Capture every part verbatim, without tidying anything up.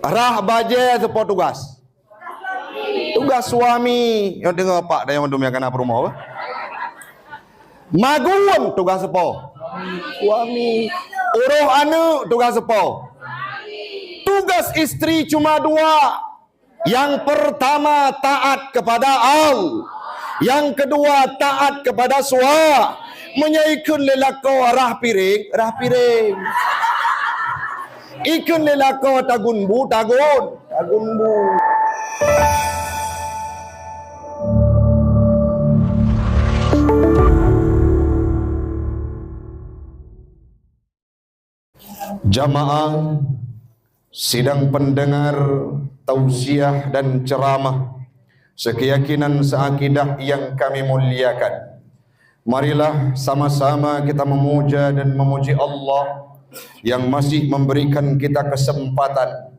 Rhah bajée soe po tugaih? Tugaih suami. Nyang deungoe pak dan nyang mandum nyang kana peurumoh, bah. Magun tugaih soe po? Suami. Uroh aneuëk tugaih soe po? Tugaih istri cuma dua. Yang pertama taat kepada Allah. Yang kedua taat kepada sua. Meunyoe ikheun lé lakoe rhah piréng, rhah piréng. Ikheun lé lakoe tagun bu, tagun, tagun bu. Jamaah sidang pendengar tausiah dan ceramah sekeyakinan seakidah yang kami muliakan. Marilah sama-sama kita memuja dan memuji Allah yang masih memberikan kita kesempatan,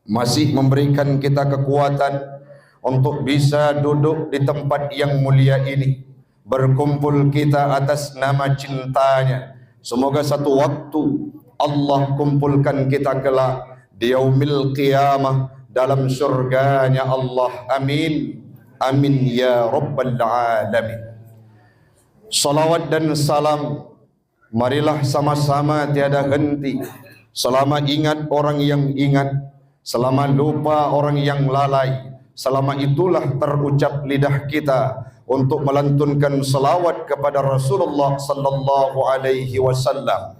masih memberikan kita kekuatan untuk bisa duduk di tempat yang mulia ini, berkumpul kita atas nama cintanya. Semoga satu waktu Allah kumpulkan kita kelak di yaumil qiyamah dalam syurganya Allah. Amin. Amin ya rabbal alamin. Salawat dan salam marilah sama-sama tiada henti. Selama ingat orang yang ingat, selama lupa orang yang lalai, selama itulah terucap lidah kita untuk melantunkan selawat kepada Rasulullah sallallahu alaihi wasallam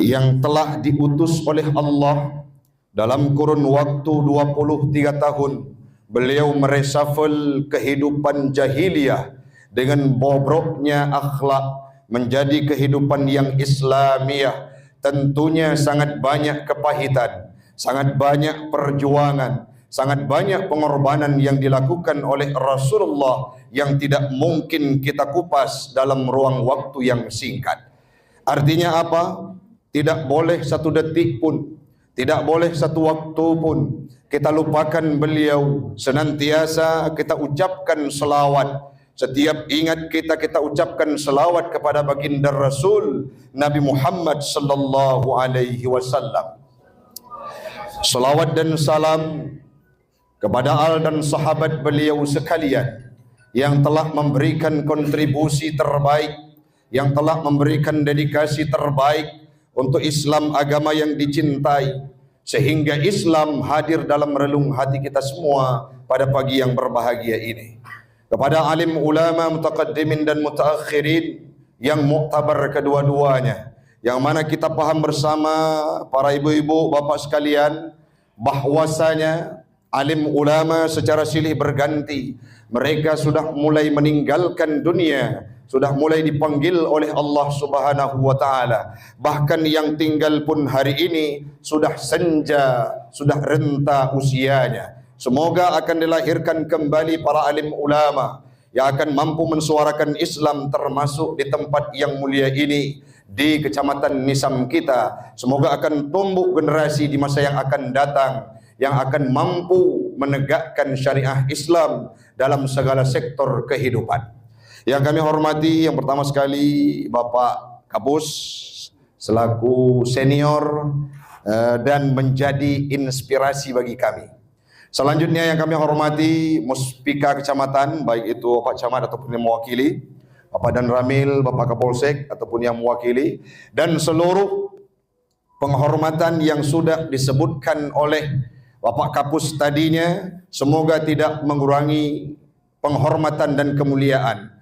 yang telah diutus oleh Allah dalam kurun waktu dua puluh tiga tahun, beliau mereshuffle kehidupan jahiliyah dengan bobroknya akhlak menjadi kehidupan yang Islamiah. Tentunya sangat banyak kepahitan, sangat banyak perjuangan, sangat banyak pengorbanan yang dilakukan oleh Rasulullah yang tidak mungkin kita kupas dalam ruang waktu yang singkat. Artinya apa? Tidak boleh satu detik pun, tidak boleh satu waktu pun kita lupakan beliau. Senantiasa kita ucapkan selawat. Setiap ingat kita, kita ucapkan selawat kepada baginda Rasul Nabi Muhammad sallallahu alaihi wasallam. Selawat dan salam kepada al dan sahabat beliau sekalian yang telah memberikan kontribusi terbaik, yang telah memberikan dedikasi terbaik untuk Islam, agama yang dicintai, sehingga Islam hadir dalam relung hati kita semua pada pagi yang berbahagia ini. Kepada alim ulama, mutaqaddimin dan mutaakhirin yang muktabar kedua-duanya, yang mana kita paham bersama, para ibu-ibu, bapak sekalian, bahwasanya alim ulama secara silih berganti, mereka sudah mulai meninggalkan dunia, sudah mulai dipanggil oleh Allah Subhanahu wa Ta'ala. Bahkan yang tinggal pun hari ini sudah senja, sudah renta usianya. Semoga akan dilahirkan kembali para alim ulama yang akan mampu mensuarakan Islam, termasuk di tempat yang mulia ini, di Kecamatan Nisam kita. Semoga akan tumbuh generasi di masa yang akan datang yang akan mampu menegakkan syariah Islam dalam segala sektor kehidupan. Yang kami hormati, yang pertama sekali Bapak Kapus selaku senior, eh, dan menjadi inspirasi bagi kami. Selanjutnya yang kami hormati Muspika Kecamatan, baik itu Bapak Camat ataupun yang mewakili, Bapak Danramil, Bapak Kapolsek ataupun yang mewakili, dan seluruh penghormatan yang sudah disebutkan oleh Bapak Kapus tadinya, semoga tidak mengurangi penghormatan dan kemuliaan.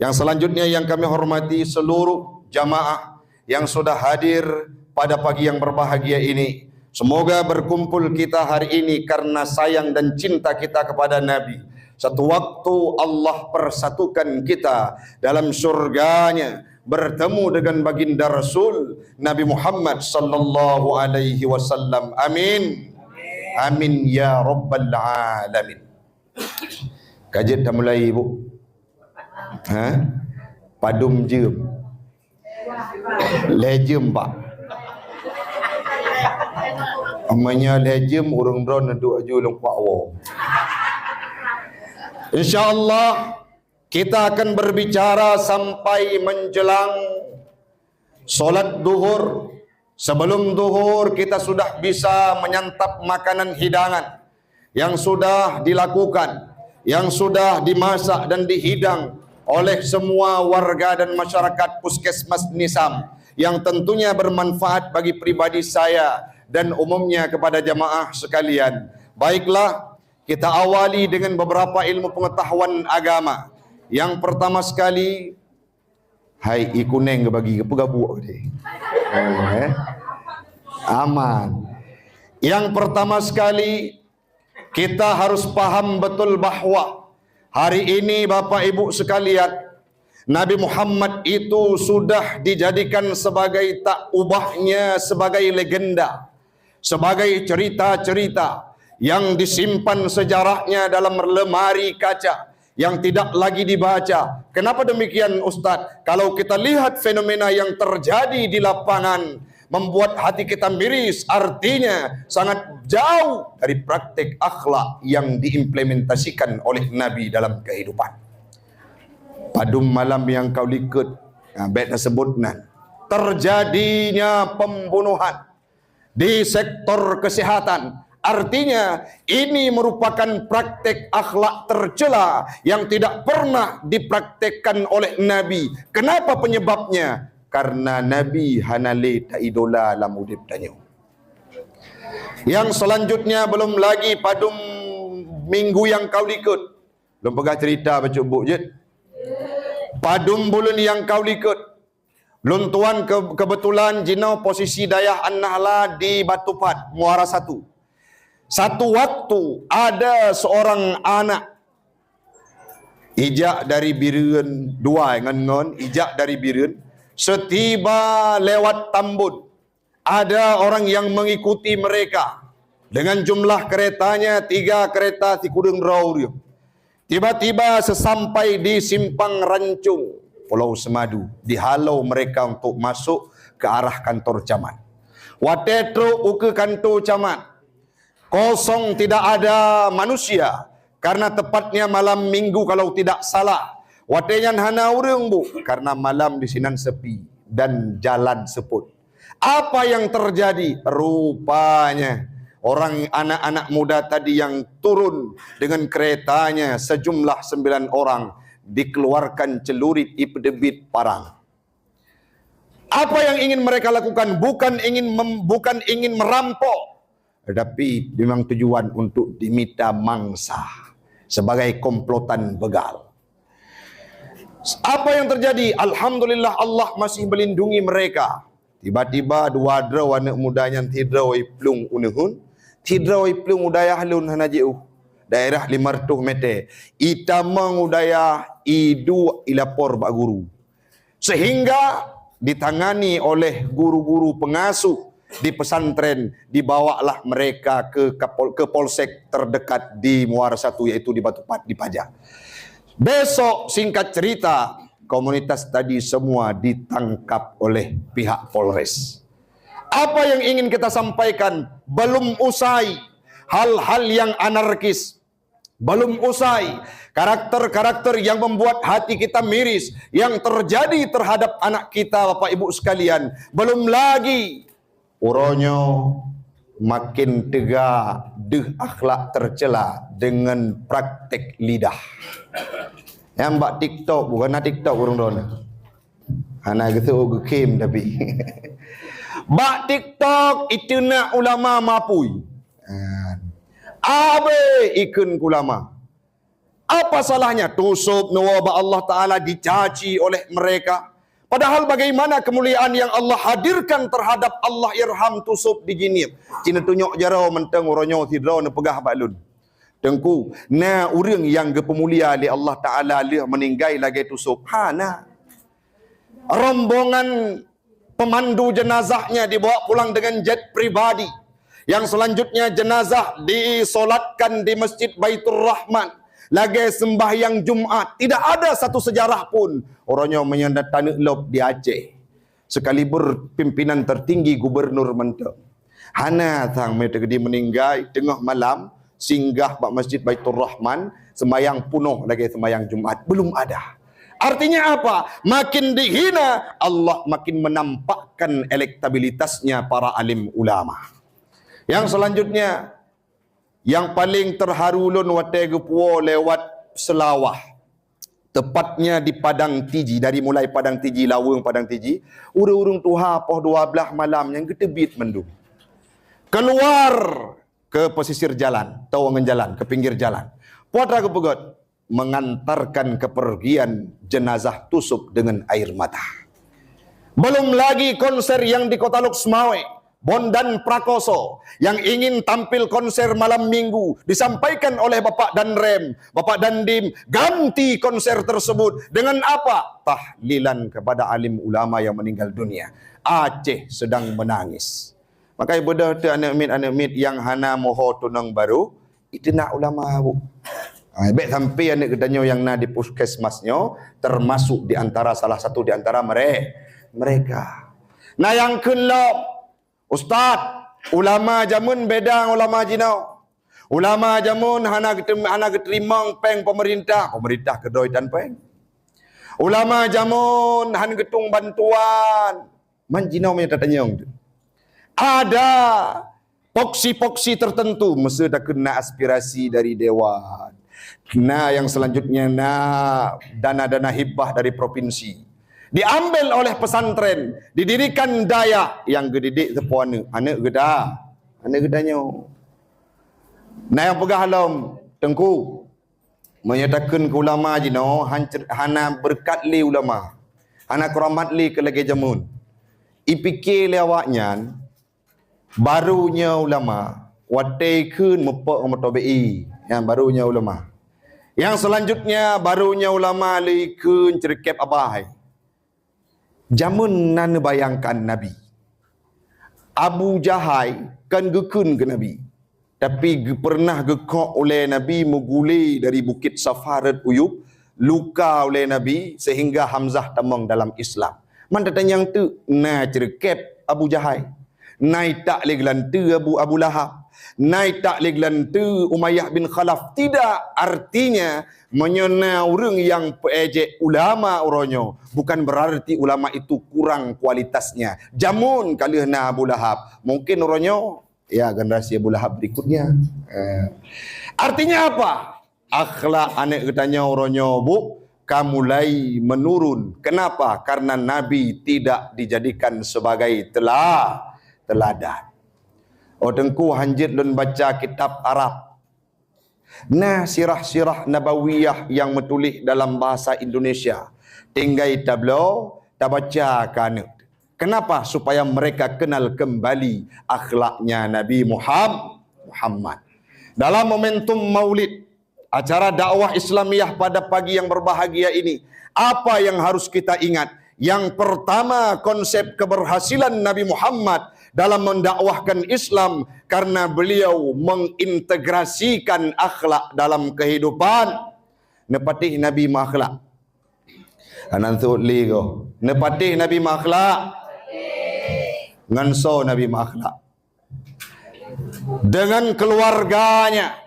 Yang selanjutnya yang kami hormati seluruh jamaah yang sudah hadir pada pagi yang berbahagia ini. Semoga berkumpul kita hari ini karena sayang dan cinta kita kepada Nabi. Satu waktu Allah persatukan kita dalam syurganya, bertemu dengan baginda Rasul Nabi Muhammad sallallahu alaihi wasallam. Amin. Amin ya rabbal alamin. Ka jeuet dah mulai, Bu. Ha? Padum jeuem. Lhèe jeuem, Pak. Meunyoe lhèe jeuem, ureueng droeneuh duek aju lôn kuak woe. Insya Allah, kita akan berbicara sampai menjelang salat duhur, Sebelum zuhur kita sudah bisa menyantap makanan hidangan yang sudah dilakukan, yang sudah dimasak dan dihidang oleh semua warga dan masyarakat Puskesmas Nisam, yang tentunya bermanfaat bagi pribadi saya dan umumnya kepada jamaah sekalian. Baiklah, kita awali dengan beberapa ilmu pengetahuan agama. Yang pertama sekali, hai, i kuneng bagi ke peugabuk tadi? Eh, aman. Yang pertama sekali, kita harus paham betul bahwa hari ini, Bapak Ibu sekalian, Nabi Muhammad itu sudah dijadikan sebagai tak ubahnya, sebagai legenda, sebagai cerita-cerita yang disimpan sejarahnya dalam lemari kaca yang tidak lagi dibaca. Kenapa demikian, Ustaz? Kalau kita lihat fenomena yang terjadi di lapangan, membuat hati kita miris, artinya sangat jauh dari praktek akhlak yang diimplementasikan oleh Nabi dalam kehidupan. Padum malam nyang kau likot, nah, bèk tasebut nan. Terjadinya pembunuhan di sektor kesehatan. Artinya, ini merupakan praktek akhlak tercela yang tidak pernah dipraktekkan oleh Nabi. Kenapa penyebabnya? Karena Nabi hana lé taidola lam udép tanyoe. Yang selanjutnya, belum lagi padum minggu nyang kau likot. Lôn peugah cerita bacut buet jeuet. Padum buleuen nyang kau likot. Lôn tuan ke-, kebetulan jinoe posisi dayah An-Nahla di Batupat, Muara Satu. Satu waktu ada seorang anak ijak dari Bireuen, dua ngon-ngon, ijak dari Bireuen, setiba lewat Tambon, ada orang yang mengikuti mereka dengan jumlah keretanya tiga kereta sikureueng droe ureueng. Tiba-tiba sesampai di Simpang Rancong, Pulau Semadu, dihalo mereka untuk masuk ke arah kantor camat. Watèe trok ukeue kantor camat, kosong, tidak ada manusia, karena tepatnya malam minggu kalau tidak salah. Watèe nyan hana ureueng, Bu, karena malam di sinan sepi dan jalan seupôt. Apa yang terjadi? Rupanya, orang, anak-anak muda tadi yang turun dengan keretanya, sejumlah sembilan orang, dikeluarkan celurit, ipeudeubiet parang. Apa yang ingin mereka lakukan? Bukan ingin mem-, bukan ingin merampok, tetapi memang tujuan untuk dimita mangsa sebagai komplotan begal. Apa yang terjadi? Alhamdulillah, Allah masih melindungi mereka. Tiba-tiba dua droe aneuk muda nyan, sidroe iplueng u neuheun, sidroe iplueng u dayah lôn hana jiôh, daerah lima ratus meter. Itamong u dayah, iduek, ilapor bak guru. Sehingga ditangani oleh guru-guru pengasuh di pesantren, dibawalah mereka ke Kapol-, ke polsek terdekat di Muara Satu, yaitu di Batupat, di Paja. Besok, singkat cerita, komunitas tadi semua ditangkap oleh pihak Polres. Apa yang ingin kita sampaikan? Belum usai hal-hal yang anarkis. Belum usai karakter-karakter yang membuat hati kita miris yang terjadi terhadap anak kita, Bapak Ibu sekalian. Belum lagi, uroe nyoe makin teuga deuh akhlak tercela dengan praktek lidah. Nyang bak TikTok, bukan na TikTok ureueng droeneuh. Hana geuseuôt geukhém tapi. Bak TikTok iteunak ulama mapui. Ha. Abéh ikheun keu ulama. Apa salahnya? Tusôb neuwoe bak Allah Taala, dicaci oleh mereka. Padahal bagaimana kemuliaan yang Allah hadirkan terhadap Allahyarham Tusôb di Jeunieb? Ci neutunyok jaroe mantong uroe nyoe sidroe neupeugah bak lôn, "Teungku, na ureueng nyang geupeumulia lé Allah Taala lheueh meuninggai lagèe Tusôb?" Hana. Rombongan pemandu jenazahnya dibawa pulang dengan jet pribadi. Yang selanjutnya, jenazah disolatkan di Masjid Baitur Rahman lagèe sembahyang Jumat. Tidak ada satu sejarah pun. Uroe nyoe meunyoe taneuk lôb di Aceh, sekalibur pimpinan tertinggi gubernur mantong, hana sang meuteugedi meuninggai teungoh malam, singgah bak Masjid Baitur Rahman, sembahyang punoh lagèe sembahyang Jumat. Belum ada. Artinya apa? Makin dihina, Allah makin menampakkan elektabilitasnya para alim ulama. Yang selanjutnya, yang paling terharu lôn watée geupuwoe lewat Seulawah, tepatnya di Padang Tiji, dari mulai Padang Tiji, Laweueng Padang Tiji, ureuëng-ureuëng tuha poh dua belas malam nyang geuteubiet mandum. Keluar ke pesisir jalan, atau ngon jalan, ke pinggir jalan. Putra geupeugét, mengantarkan kepergian jenazah Tusup dengan air mata. Belum lagi konser yang di Kota Lhokseumawe, Bondan Prakoso yang ingin tampil konser malam minggu, disampaikan oleh Bapak Danrem, Bapak Dandim, ganti konser tersebut dengan apa? Tahlilan kepada alim ulama yang meninggal dunia. Aceh sedang menangis. Maka ibadah teu aneuk miet-aneuk miet nyang hana moho tunong barô, itu nak ulama bu. Ha, bèk sampai aneuk geutanyoe nyang na di puskesmas nyoe termasuk di antara, salah satu di antara mere-, mereka. Nah, nyang kheun lom, ustaz, ulama jameun beda ngon ulama jinoe. Ulama jameun hana geutem-, hana geuteurimong péng pemerintah, pemerintah keudroe tan péng. Ulama jameun han geutung bantuan. Man jinoe meunyoe tatanyong tu. Ada poksi-poksi tertentu, mesti takheun na aspirasi dari dewan. Nah, yang selanjutnya na dana-dana hibah dari provinsi. Diambil oleh pesantren, didirikan dayah nyang geudidik seupôt aneuk, aneuk geuda, aneuk geutanyoe. Nah, nyang peugah lom, Teungku, meunyoe takheun keu ulama jinoe, han-, hana beureukat lé ulama, hana keuramat lé keu lagée jameun. Ipike lé awaknyan, barô nyoe ulama, watée kheun meupok ngon meutobe ie, nyan barô nyoe ulama. Nyang selanjutnya, barô nyoe ulama lé ikheun ceureukéb abah. Jameun na neubayangkan Nabi, Abu Jahai kan geukheun keu Nabi, tapi geu-, pernah geukok ulée Nabi meugulé dari Bukét Safa rot u yueb, luka ulée Nabi sehingga Hamzah tamong dalam Islam. Man tatanyong teuk na ceureukéb Abu Jahai. Na itak lé geulanteue Abu, Abu Lahab. Na itak lé geulanteue Umayyah bin Khalaf. Tidak, artinya, meunyoe na ureuëng nyang peuéjek ulama uroe nyoe, bukan berarti ulama itu kurang kualitasnya. Jameun ka lheueh na Abu Lahab, mungkin uroe nyoe, ya, generasi Abu Lahab berikutnya. Eh. Artinya apa? Akhlak aneuk geutanyoe uroe nyoe bu ka mulai menurun. Kenapa? Karena Nabi tidak dijadikan sebagai tela-, teladan. Oh Teungku, hanjeuet lôn baca kitab Arab. Na sirah-sirah nabawiyah nyang meutuléh dalam bahasa Indonesia. Tinggai tabloe, tabaca keu aneuk. Kenapa? Supaya mereka kenal kembali akhlaknya Nabi Muham-, Muhammad. Dalam momentum Maulid, acara dakwah Islamiyah pada pagi yang berbahagia ini, apa yang harus kita ingat? Yang pertama, konsep keberhasilan Nabi Muhammad dalam mendakwahkan Islam karena beliau mengintegrasikan akhlak dalam kehidupan. Neupatéh Nabi meuakhlak. Anan seuôt lé goh. Neupatéh Nabi meuakhlak. Ngon soe Nabi meuakhlak? Dengan keluarganya,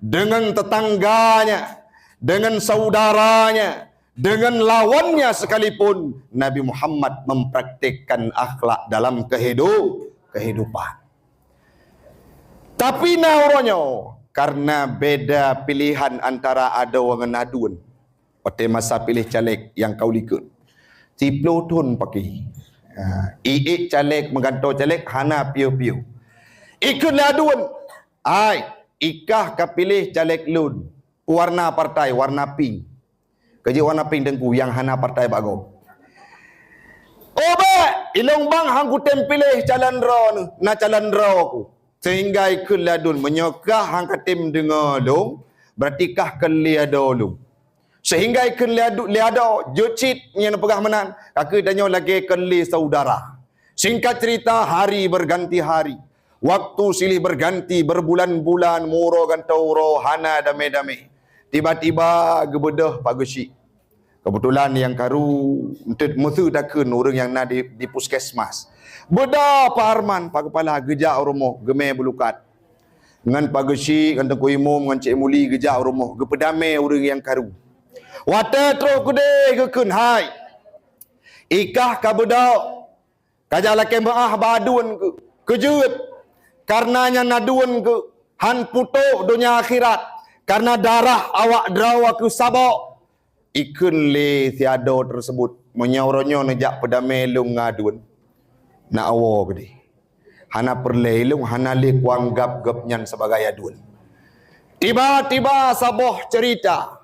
dengan tetangganya, dengan saudaranya, dengan lawannya sekalipun, Nabi Muhammad mempraktikkan akhlak dalam kehidu-, kehidupan. Tapi na uroe nyoe, karena beda pilihan antara adoe ngon aduen. Watée masa piléh caleg nyang ka u likot. Siplôh thon paké. Ha, iék caleg, meugantoe caleg hana piôh-piôh. Ikheun lé aduen, "Ai, ikah ka piléh caleg lôn. Peue warna partai?" "Warna pink." "Keu jeuet warna pink Teungku nyang hana partai bak gob." "Oh bék, ilôn bang han kutem piléh calon droeneuh, na calon droe ku." Sehingga ikheun lé aduen, "Meunyoe kah han katem deungoe lôn, berarti kah kon lé adoe lôn." Sehingga ikheun lé adu-, lé adoe, jeuet cit nyang peugah meunan, ka keuh tanyoe lagée kon lé saudara. Singkat cerita, hari berganti hari. Waktu silih berganti, berbulan-bulan, meuuroe gantoe uroe, hana damé-damé. Tiba-tiba geubeudôh Pak Geuchik. Keubeutulan nyang karu, eunteuk meuseu takheun ureuëng nyang na di, di puskesmas. Beudôh Pak Arman, Pak Keupala, geujak u rumoh, geumé beulukat. Ngon Pak Geuchik, ngon Teungku Imum, ngon Cék Muli geujak u rumoh, geupeudamé ureuëng nyang karu. Watée troh keudeh geukheun, "Hai, ikah ka beudôk, ka jak lakée meuáh bak aduen keuh, keujeuet, kareuna nyan aduen keuh han putôk donya akhirat, kareuna darah awak droe keuh saboh." Ikheun lé si adoe teuseubut, "Meunyoe uroe nyoe neujak peudamé lôn ngon aduen, na awoe keudeh. Hana peureulée ilôn, hana lé kuanggab gobnyan sibagai aduen." Tiba-tiba saboh ceurita,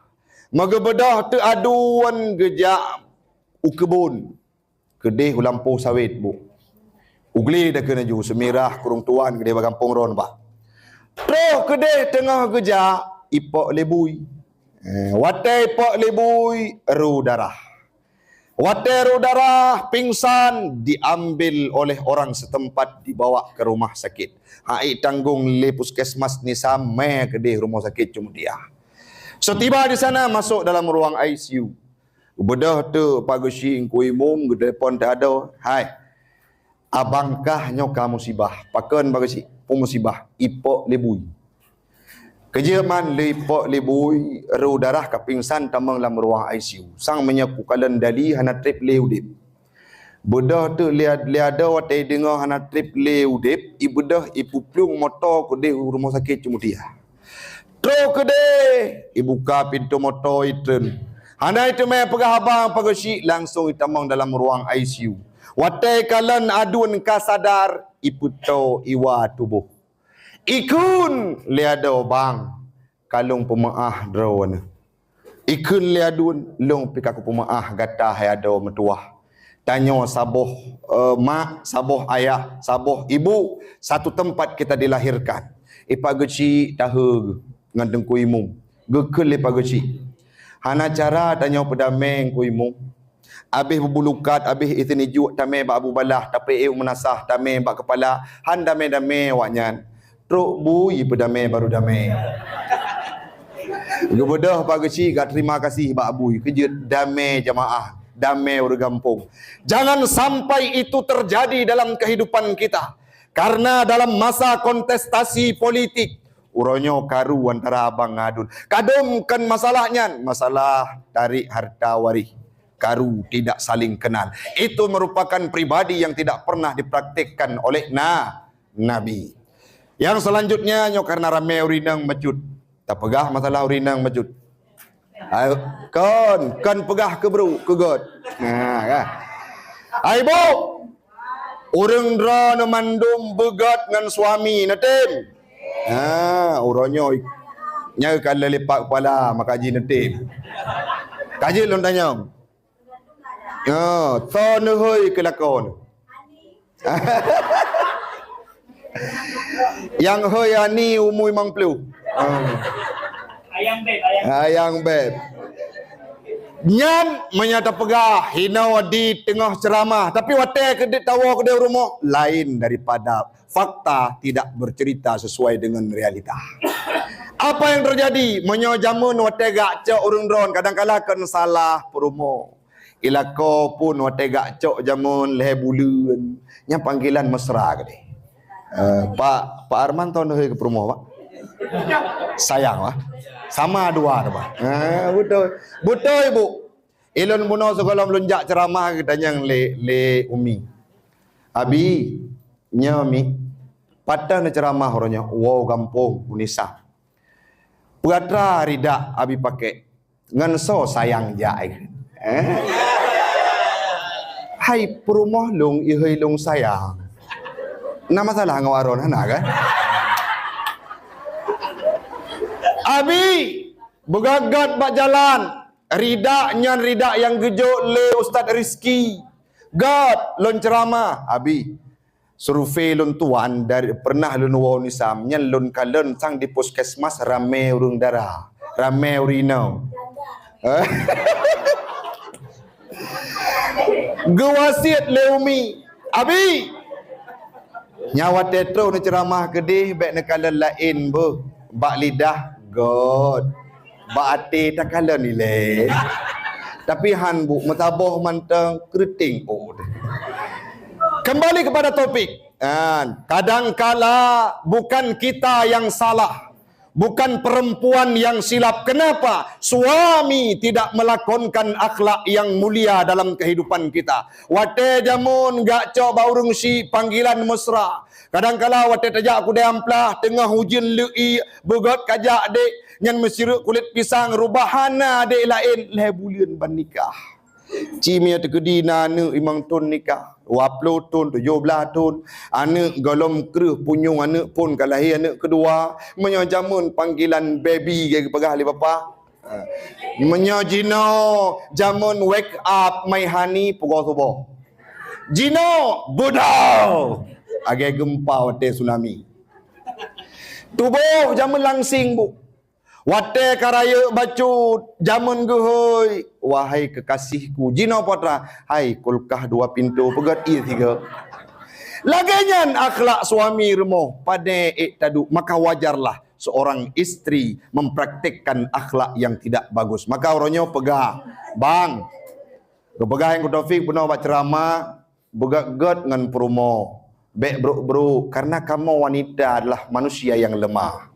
meugeubeudoh teuk aduen geujak u keubon, keudeh u lampôh sawét, Bu. U glé dakeu laju, Seumirah, Kureueng Tuan, keudeh bak gampông droe nibak. Troh keudeh teungoh geujak, ipok lé bui. Eh, watée ipok lé bui, ru darah. Watée ru darah, pingsan, diambil oleh orang setempat, dibawa ke rumah sakit. Hak tanggong lé puskesmas Nisam, mé keudeh rumoh sakét Ceumeutiah. Setiba di sana, masuk dalam ruang I C U. Beudôh teuk Pak Geuchik, Teungku Imum, geutelepon teuh adoe, "Hai, abang kah nyoe ka musibah." "Pakon Pak Geuchik?" "Peue musibah?" "Ipok lé bui." "Keujeuet man lé ipok lé bui, ru darah, ka pingsan tamong lam ruang I C U. Sang meunyoe kukalon dali hana treb lé udeb." Beudôh teuk lé, lé adoe watée deungoe hana treb lé udeb, ibeudôh ipeuplueng moto keudeh u rumoh sakét Ceumeutiah. Troh keudeh, ibuka pintoe moto itreun. Hana iteumé peugah haba Pak Geuchik, langsong itamong dalam ruang I C U. Watée ikalon aduen ka sadar, ipeutoe iwa tuboh. Ikheun lé adoe, "Bang, ka lôn peumeuáh droeneuh." Ikheun lé aduen, "Lôn pih ka kupeumeuáh gata hai adoe meutuwah. Tanyoe saboh, eh, mak, saboh ayah, saboh ibu, satu tempat kita dilahirkan." I Pak Geuchik tahe geuh ngon Teungku Imum. Geukheun lé Pak Geuchik, "Hana cara tanyoe peudamé Teungku Imum. Abéh bubulukat, abéh iseunijuek tamé bak Abu Balah, tapeuék u meunasah tamé bak keupala, han damé-damé awaknyan. Trok bui peudamé baru damé." Geubeudôh Pak Geuchik ka terima kasih bak bui, keujeuet damé jamaah, damé ureuëng gampông. Jangan sampai itu terjadi dalam kehidupan kita. Karena dalam masa kontestasi politik, uroe nyoe karu antara abang ngon aduen. Kadom kon masalah nyan, masalah tarék harta waréh. Karu tidak saling kenal. Itu merupakan pribadi yang tidak pernah dipraktikkan oleh na-, Nabi. Yang selanjutnya, nyoe karena ramé ureuëng inong meucut. Tapeugah masalah ureuëng inong meucut. Ayo, kon, kon peugah keu brôk, keu göt. Nah, kan? Hai, Bu, ureuëng droeneuh mandum beugöt ngon suami, neutem? Ha, uroe nyoe nyan ka lé lipat kepala, maka jih neutem. Ka jeuet lôn tanyong. Ha, soe neuhôi keu lakoe nyoe? Nyang hôi Ani umu limong ploh. Ha. Ayang beb, ayang. Ayang beb. Nyan meunyoe tapeugah hinoe di teungoh ceuramah, tapi watée keudeh tawoe keudeh u rumoh, lain daripada fakta, tidak bercerita sesuai dengan realita. Apa yang terjadi? Meunyoe jameun watée geujak cok ureuëng droen, kadang kala kon salah peurumoh. Ilako pun watée geujak cok jameun lhée buleuen, nyan panggilan mesra keudeh. Eh, Pak, Pak Arman, soe neuhôi keu peurumoh, Pak? Sayang, Pak. Sama dua tu, Pak. Ha, beutôi. Beutôi, Bu. Ilôn bunoe sigohlom lôn jak ceuramah geutanyong lé, lé Umi. "Abi, nyoe Mi, patéh neuceuramah uroe nyoe, woe gampông, u Nisam. Peue atra ridak Abi pakék, ngon soe sayang jak?" Eh? Hai peurumoh lôn, ihôi lôn sayang. Na masalah ngon Aron, hana kan? Abi, beugöt-göt bak jalan. Ridak nyan ridak nyang geujok lé Ustaz Rizki. Göt lôn ceuramah, Abi. Survei lôn tuan dari, pernah lôn woe u Nisam, nyan lôn kalon sang di puskesmas ramé ureuëng dara, ramé ureuëng inong. Geuwasiet lé Umi, "Abi, nyoe watée troh neuceuramah keudeh, bék neukalon laén beuh, bak lidah göt, bak até takalon ilée." Tapi han, Bu, meusaboh mantong keureuteng, oh. Kembali kepada topik. Kan, kadangkala bukan kita yang salah, Bukan perempuan yang silap. Kenapa? Suami tidak melakonkan akhlak yang mulia dalam kehidupan kita. Watée jameun geujak cok bak ureuëng syiek panggilan mesra. Kadang kala watée tajak kudée amplah, teungoh ujeuen leuiek, beugét kajak dék, nyan meusireuk kulét pisang, rubah hana dék laén, lhée buleuen ban nikah. Ci meunyoe teukeudi na aneuëk limong thon nikah, dua ploh thon, tujoh blaih thon, aneuëk gohlom kreueh punyueng aneuëk phon ka lahé aneuëk keudua, meunyoe jameun panggilan baby geupeugah lé bapak. Meunyoe jinoe jameun wake up my honey pukul suboh. Jinoe beudôh agée geumpa watée tsunami. Tuboh jameun langsing bu. Watée ka rayeuk bacut, jameun geuhôi, wahai kekasihku, jinoe putra, hai kulkah dua pintoe, peugét ie tiga. Lagée nyan akhlak suami rumoh, padé ék taduek, maka wajarlah seorang istri mempraktikkan akhlak yang tidak bagus. Maka uroe nyoe peugah, bang, geupeugah Teungku Taufik bunoe bak ceramah, beugét-gét ngon peurumoh, bék brok-brok, karena kamoe wanita adalah manusia yang lemah.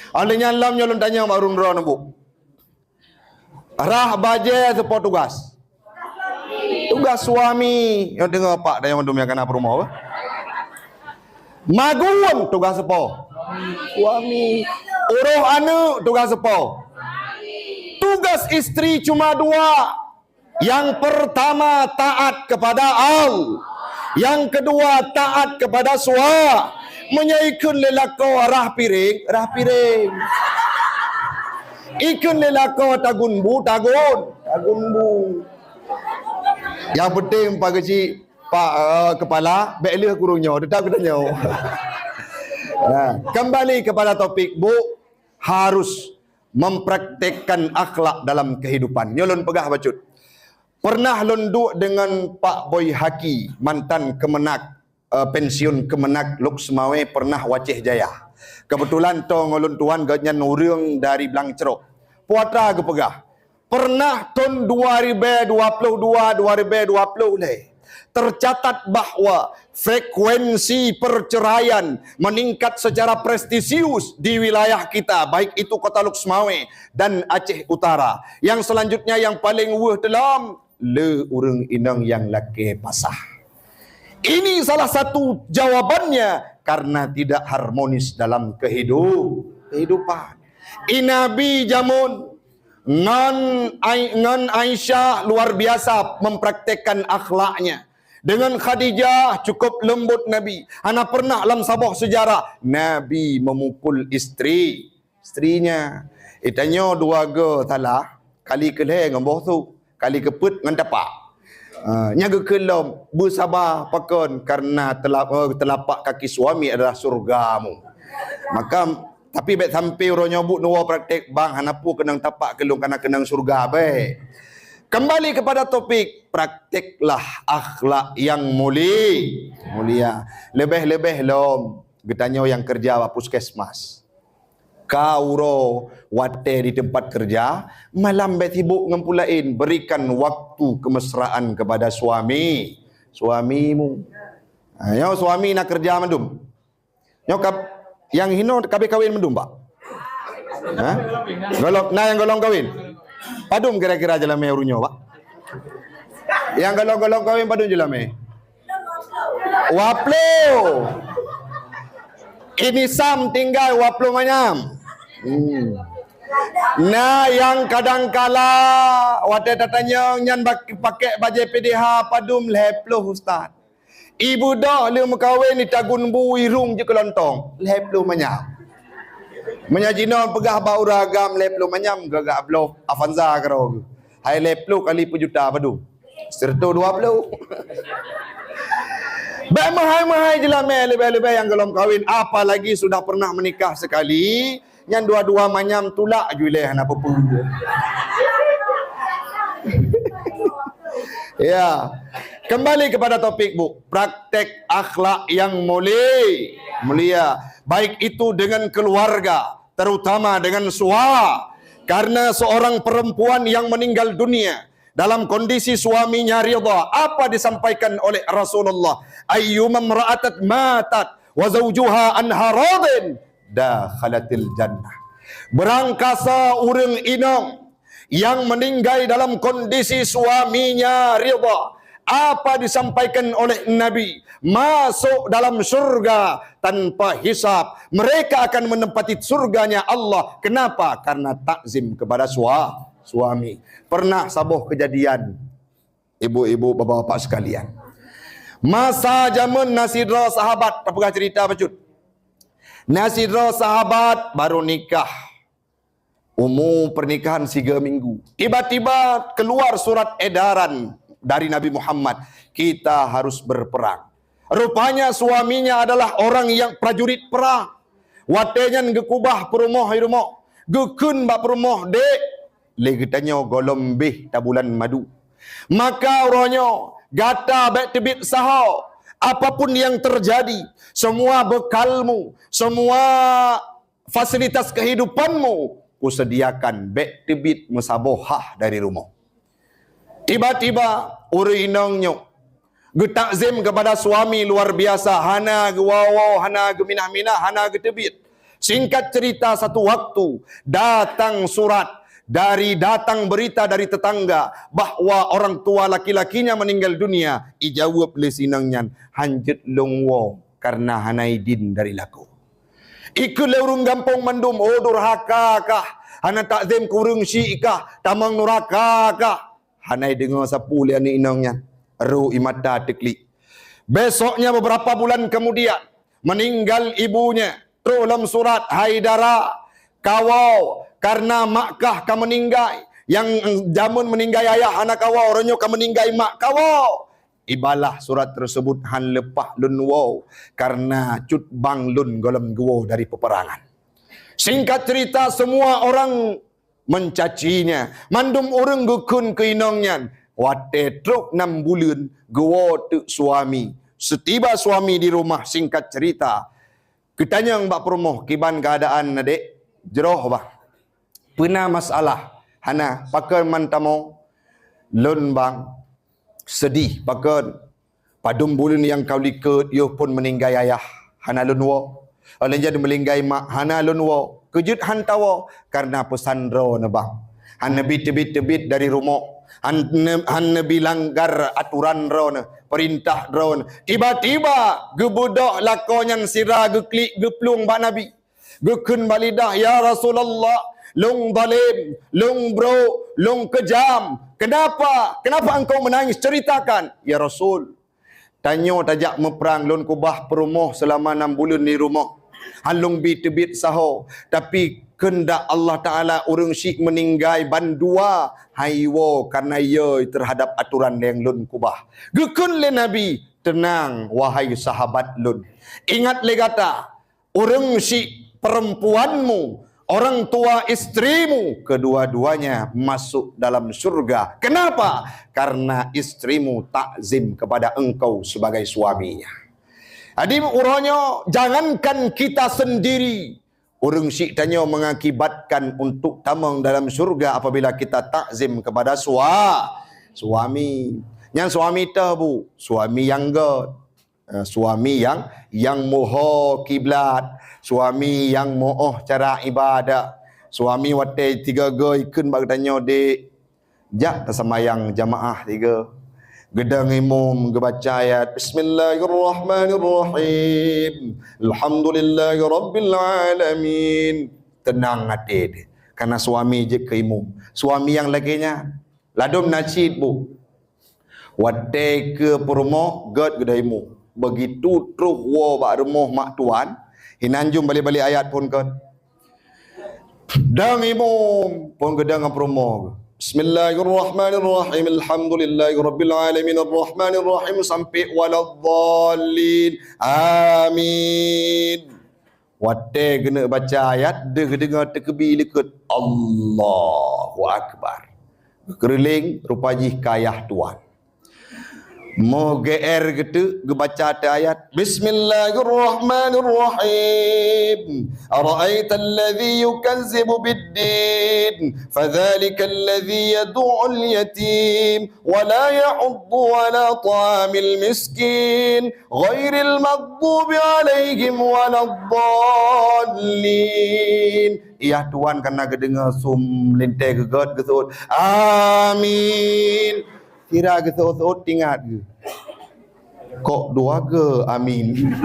Óh lheueh nyan lom nyoe lôn tanyong bak ureuëng droeneuh bu. Rhah bajée soe po tugaih? Tugaih suami. Nyoe deungoe pak tanyong mandum nyang kana peurumoh. Magun tugaih soe po? Suami. Uroh aneuëk tugaih soe po? Tugaih istri cuma dua. Yang pertama taat kepada Allah. Yang kedua taat kepada sua. Meunyoe ikheun lé lakoe rhah piréng, rhah piréng. Ikheun lé lakoe tagun bu, tagun, tagun bu. Yang penting Pak Keuchik, Pak, eh, Kepala, bék lheueh kureueng nyoe, teutap geutanyoe. Nah, kembali kepada topik, Bu, harus mempraktekkan akhlak dalam kehidupan. Nyoe lôn peugah bacut. Pernah lôn duek deungon Pak Boy Haki, mantan Kemenag, eh, pensiun Kemenag Lhokseumawe pernah u Aceh Jaya. Kebetulan toe ngon lôn tuan geuhnyan ureuëng dari Blang Crok. Putra geupeugah, pernah thon dua ribée dua ploh dua, dua ribée dua ploh lhée, tercatat bahwa frekuensi perceraian meningkat secara prestisius di wilayah kita, baik itu Kota Lhokseumawe dan Aceh Utara. Yang selanjutnya yang paling weueh teulom, le ureuëng inong nyang lakée pasah. Ini salah satu jawabannya karena tidak harmonis dalam kehidup, kehidupan. I Nabi jameun ngon Ai-, ngon Aisyah luar biasa mempraktekkan akhlaknya. Dengan Khadijah cukup lembut Nabi. Hana pernah lam saboh sejarah Nabi memukul istri, istrinya. Itanyoe dua go salah, kali keulhée ngon boh su, kali keupeuet ngon tapak. Ha, nya geukheun lom, beusaba pakon karena telap-, eh, telapak kaki suami adalah surgamu. Maka, tapi bék sampai uroe nyoe bu neuwoe praktek bang, hana peue keunong tapak keu lôn, kana keunong surga bék. Kembali kepada topik, prakteklah akhlak yang muli-, mulia. Lebih-lebih lom geutanyoe nyang keureuja bak puskesmas. Ka uroe watée di teumpat keureuja, malam bék sibuk ngon peue laén, berikan waktu kemesraan kepada suami, suamimu. Ha, nyoe suami na keureuja mandum. Nyoe kab-, nyang hinoe ka abéh kawén mandum, Pak? Ha? Golom, na nyang golom kawén? Padum kira-kira jeulamé ureuëng nyoe, Pak? Nyang golom-golom kawén padum jeulamé? Dua ploh. Ini sam tinggai dua ploh manyam. Hmm. Na nyang kadang kala watée tatanyong nyan bak-, pakai bajée P D H padum lhée ploh, Ustaz. Ibu dok lheueh meukawen itagun bu irong jeuet keu lontong, lhée ploh manyam. Meunyoe jinoe peugah bak ureuëng agam lhée ploh manyam, gagak bloe Avanza keudroe geuh. Hai lhée ploh kali peujuta padum? Seratus dua puluh. Bék meuhai-meuhai jeulamé leubeh-leubeh nyang golom kawin, apalagi sudah pernah menikah sekali, nyan dua-dua manyam tulak ju ilée hana peue-peue. Ya. Kembali kepada topik, Bu. Praktek akhlak yang muli-, mulia, baik itu dengan keluarga, terutama dengan sua. Karena seorang perempuan yang meninggal dunia dalam kondisi suaminya ridha, apa disampaikan oleh Rasulullah? "Ayyuma imra'atin matat wa zawjuha anha radin dakhalatil jannah." Beurangkasa ureuëng inong yang meninggai dalam kondisi suaminya ridha, apa disampaikan oleh Nabi, masuk dalam syurga tanpa hisab. Mereka akan menempati surganya Allah. Kenapa? Karena takzim kepada sua-, suami. Pernah saboh kejadian, ibu-ibu, bapak-bapak sekalian. Masa zaman na sidroe sahabat, tapeugah cerita bacut. Na sidroe sahabat baru nikah. Umu pernikahan tiga minggu. Tiba-tiba keluar surat edaran dari Nabi Muhammad, "Kita harus berperang." Rupanya suaminya adalah orang yang prajurit perang. Watée nyan geukubah peurumoh di rumoh, geukheun bak peurumoh, "Dek, lé geutanyoe gohlom béh tabulan madu. Maka uroe nyoe gata bék teubiet saho. Apapun yang terjadi, semua bekalmu, semua fasilitas kehidupanmu kusediakan, bék teubiet meusaboh hah dari rumoh." Tiba-tiba ureuëng inong nyoe geutakzim kepada suami luar biasa, hana geuwoe-woe, hana geuminah-minah, hana geuteubiet. Singkat cerita, satu waktu datang surat dari, datang berita dari tetangga bahwa orang tua laki-lakinya meninggal dunia. Ijaweueb lé si inong nyan, "Hanjeuet lôn woe, karena hana idin dari lakoe." Ikheun lé ureuëng gampông mandum, "Oh, durhaka kah? Hana takzim keu ureuëng syik kah? Tamong nuraka kah?" Hana ideungoe sapeue lé aneuëk inong nyan. Rô ie mata teuklik. Besoknya, beberapa bulan kemudian, meninggal ibunya. Troh lom surat, "Hai dara, kawoe, karena mak kah ka meuninggai. Nyang jameun meuninggai ayah hana kawoe, uroe nyoe ka meuninggai mak, kawoe." Ibalah surat tersebut, "Han leupah lôn woe, karena cut bang lôn gohlom geuwoe dari peperangan." Singkat cerita, semua orang mencacinya. Mandum ureuëng geukheun keu inong nyan. Watée trok nam buleuen, geuwoe teuk suami. Setiba suami di rumah, singkat cerita, geutanyong bak peurumoh, "Kiban keuadaan, Adek?" "Jroh, Bah." "Peue na masalah?" "Hana, pakon man tamoe?" "Lôn, Bang, seudeh." "Pakon?" "Padum buleuen nyang ka likot, yoh phon meuninggai ayah, hana lôn woe. Óh lheueh nyan meuninggai mak, hana lôn woe. Keu jeuet han tawoe, karena peusan droeneuh, Bang. Han neubi teubiet-teubiet dari rumoh, han ne-, han neubi langgar aturan droeneuh, peurintah droeneuh." Tiba-tiba geubeudôh lakoe nyan sira geuklik geuplueng bak Nabi. Geukheun bak lidah, "Ya Rasulullah, lôn zalem, lôn brok, lôn keujam. Kenapa? Kenapa engkau menangis? Ceritakan." "Ya Rasul, tanyoe tajak meuprang, lôn kubah peurumoh seulama nam buleuen di rumoh. Han lôn bi teubiet saho, tapi keundak Allah Taala ureuëng syik meuninggai bandua han iwoe kareuna yö terhadap aturan nyang lôn kubah." Geukheun lé Nabi, "Teunang, wahai sahabat lôn. Ingat lé gata, ureuëng syik perempuanmu, orang tua istrimu, kedua-duanya masuk dalam surga. Kenapa? Karena istrimu takzim kepada engkau sebagai suaminya." Jadi, uroe nyoe, jangankan kita sendiri, ureuëng syik tanyoe mengakibatkan untuk tamong dalam surga apabila kita takzim kepada sua-, suami. Nyan suami teuh, Bu, suami nyang göt. Eh, suami nyang, nyang muho kiblat, suami nyang muoh cara ibadah, suami watée tiga go ikheun bak geutanyoe, "Dek, jak taseumbayang jamaah tiga." Geudong imum geubaca ayat, "Bismillahirrahmanirrahim. Alhamdulillahirabbil alamin." Teunang até deh, kareuna suami jeuet keu imum. Suami nyang lagée nyan ladom na cit, Bu. Watée keu peurumoh, göt geudong imum. Begitu troh woe bak rumoh mak tuan, hinan jum balek-balek ayat phon kon. Dong imum phon geudong ngon peurumoh. "Bismillahirrahmanirrahim. Alhamdulillahirabbil alamin, arrahmanirrahim," sampai "waladdallin. Amin." Watée geuneuk baca ayat, deuh geudeungoe teukeubie likot, "Allahu Akbar." Geukeureuléng, rupa jih ka ayah tuan. Moh G R geuteuk geubaca teuh ayat, "Bismillahirrahmanirrahim." أرأيت الذي يكذب بالدين فذلك الذي يدع اليتيم ولا يحض على طعام المسكين غير المغضوب عليهم ولا الضالين. Yah Tuan ka na geudeungoe sum meulintèe geugot geuseuôt, "Amin." Sira geuseuôt-seuôt tingat geuh. Kok dua geuh amin.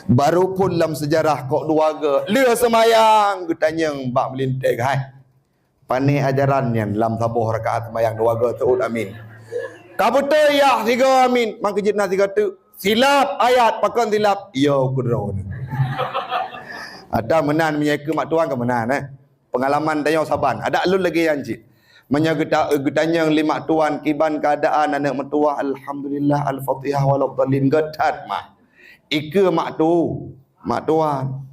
Baru phôn lam seujarah kok dua geuh. Lheueh seumayang geutanyong bak meulintèe, "Hai, pané ajaran nyan lam saboh rakaat seumayang dua geuh seuôt amin?" Ka beutôi yah sigoe amin, mangkeujeut na sigoe teuk. Silap ayat, pakon silap? Yo kudroe. Ada meunan meunyoe keu mak tuan ka meunan, eh. Peungalaman tanyoe saban. Adak lôn lagèe nyan cit. Meunyoe geuta-, geutanyong lé mak tuan kiban keuadaan aneuk meutuwah, alhamdulillah, al-Fatihah, waladhdallin, göt that mah. Ikeue mak tu, mak tuan.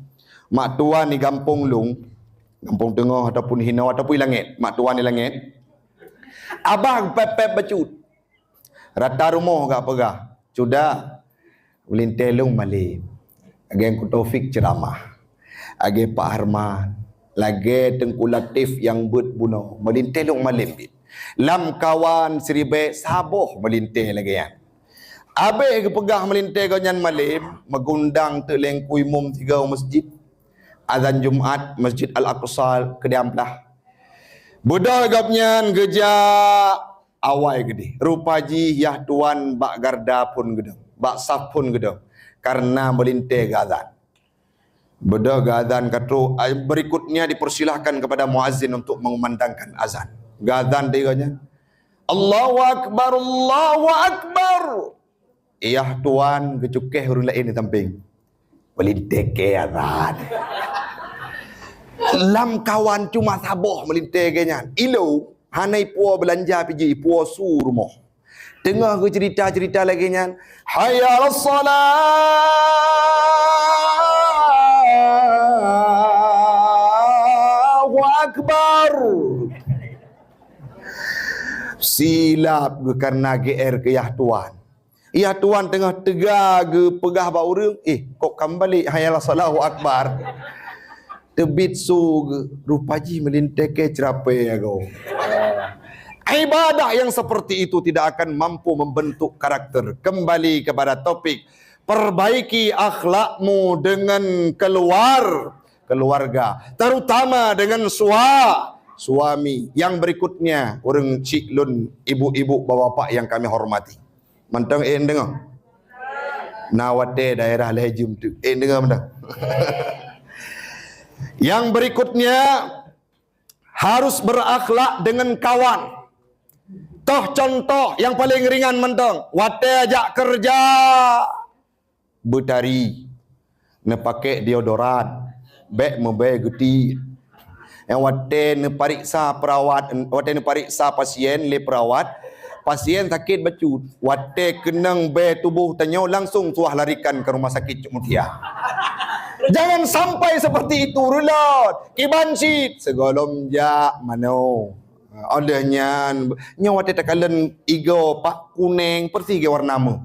Mak tuan di gampông lôn, gampông teungoh ataupun hinoe ataupun di langèt. Mak tuan di langèt. Abah pèp-pèp bacut. Rata rumoh gak peugah, "Cuda, meulintèe lôn malém." Lagèe Teungku Taufik ceuramah. Lagèe Pak Harman. Lagèe Teungku Latif nyang beuet bunoe. Meulintèe lôn malém bit. Lam kawan siribèe saboh meulintèe lagèe nyan. Abéh geupeugah meulintèe gobnyan malém, meugundang teuk lé Teungku Imum sigoe u meuseujid. Azan Jumat, Masjid Al-Aqsa, Keudang Plah. Beudôh gobnyan geujak awai geudeh. Rupa jih yah tuan bak garda phôn geudong, bak saf phôn geudong, kareuna meulintèe geuazan. Beudôh geuazan ka trôk, ai, berikutnya dipersilahkan kepada muazzin untuk mengumandangkan azan. Geuazan di gobnyan, "Allahu Akbar, Allahu Akbar." Yah tuan geucukéh ureueng laén di sampéng. Meulintèe keu azan. Lam kawan cuma saboh meulintèe keu nyan. Ilôn hana ipuwoe beulanja pih jih, ipuwoe su rumoh. Teungoh geuceurita-ceurita lagèe nyan, "Hayya 'alas shalah, Allahu Akbar." Silap geuh kareuna G R keu yah tuan. Yah tuan teungoh teuga geupeugah bak ureueng, "Eh, kok ka meubalek, hayya 'alas shalah, Allahu Akbar." Teubiet su geuh, rupa jih meulintèe keu ceurapée agoe. Ibadah yang seperti itu tidak akan mampu membentuk karakter. Kembali kepada topik, perbaiki akhlakmu dengan keluar, keluarga, terutama dengan sua-, suami. Yang berikutnya, ureueng chik lôn, ibu-ibu, bapak-bapak yang kami hormati. Mantong ék deungoe? Na watèe daerah lhèe jeuem teuk. Ék deungoe mantong? Yang berikutnya, harus berakhlak dengan kawan. Toh contoh nyang paleng ringan mantong, watèe jak keureuja, beutari, neupaké deodoran, bèk meubèe geuti. Nyang watèe neupareksa perawat, watèe neupareksa pasien lé perawat, pasien sakét bacut. Watèe keunong bèe tuboh tanyoe langsong suah larikan ke rumah sakit Cut Mutia. Jangan sampai seperti itu, reulot. Kiban cit, sigohlom jak manoe. Óh lheueh nyan, nyoe watèe takalon igoe pak kunèng, peureusih geuwarna meuh.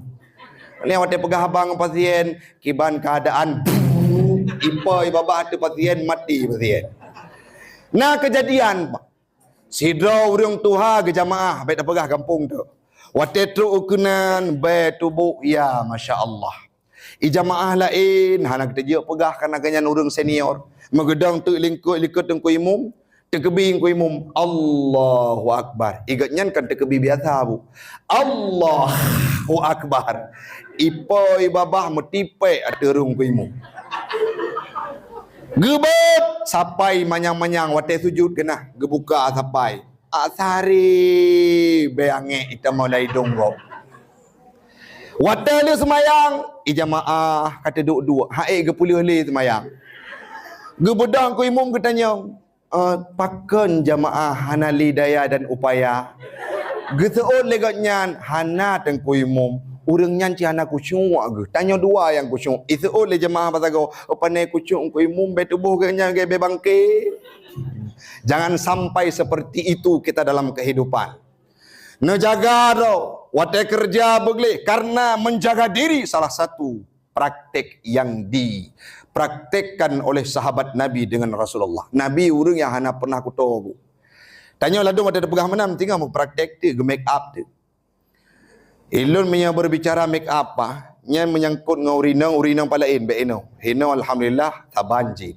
Lheueh watèe peugah haba ngon pasien, kiban keuadaan, ipo i babah ateueh pasien, maté pasien. Na keujadian, sidroe ureueng tuha geujamaah, bèk tapeugah gampông tu. Watèe trôk u keunan, bèe tuboh, ya, masya Allah. I jamaah laén hana geuteujeuet peugah kareuna geuhnyan ureueng senior. Meugeudong teuk likot, likot Teungku Imum, teukeubi Teungku Imum, "Allahu Akbar." I gobnyan kan teukeubi biasa, Bu. "Allahu Akbar." Ipo i babah meutipék ateueh rhueng Teungku Imum. Geubeuet sapai manyang-manyang watèe sujud keunan, geubuka sapai. Asari bèe angèk itamong lam idông gob. Watèe lheueh seumayang, i jamaah ka teuduek-duek, han ék geupeulheueh lé seumayang. Geubeudôh Teungku Imum geutanyong, "Eh, pakon jamaah hana lé daya dan upaya?" Geuseuôt lé gobnyan, "Hana, Teungku Imum, ureueng nyan cit hana khusyuk geuh. Tanyoe dua nyang khusyuk." Iseuôt lé jamaah bak sagoe, "Oh, pane khusyuk Teungku Imum, bèe tuboh gobnyan lagèe bèe bangke." Jangan sampai seperti itu kita dalam kehidupan. Neujaga droe, watèe keureuja beugleh, karena menjaga diri salah satu praktek yang di-, dipraktekkan oleh sahabat Nabi dengan Rasulullah. Nabi ureuëng nyang hana pernah kuto, Bu. Tanyoe ladom ada peugah meunan, tinggai meupraktek tu, geu-make up tu. Ilôn meunyoe berbicara make up, ah, nyan menyangkut ngon ureuëng inong, ureuëng inong palaén, bék inong. Inong alhamdulillah, saban cit.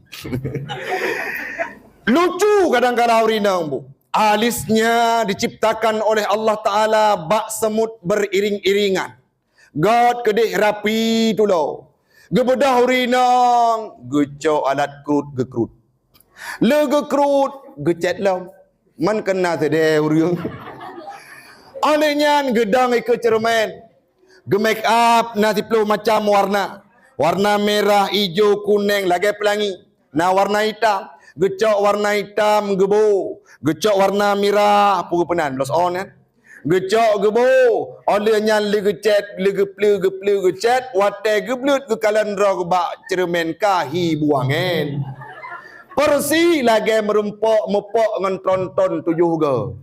Lucu kadang-kadang ureuëng inong, Bu. Alisnya diciptakan oleh Allah Taala bak semut beriring-iringan. Göt keudeh rapi tulo. Geubeudôh ureuëng inong, geucok alat krut geukrut. Le geukrut, geucet lom. Man keuna seudeh ureuëng. Óh lheueh nyan geudong ikeue ceureumen. Geu-make up na siploh macam warna. Warna merah, ijo, kuneng, lagée peulangi. Na warna itam. Geucok warna itam geubo. Geucok warna merah, peue geupeunan, blush on kan. Geucok geubo, óh lheueh nyan lé geucet, lé geupleue, geupleue geucet, watée geubleuet geukalon droe bak ceureumen ka hi buangén. Persi lagée meurumpok mupok ngon tronton tujoh goe.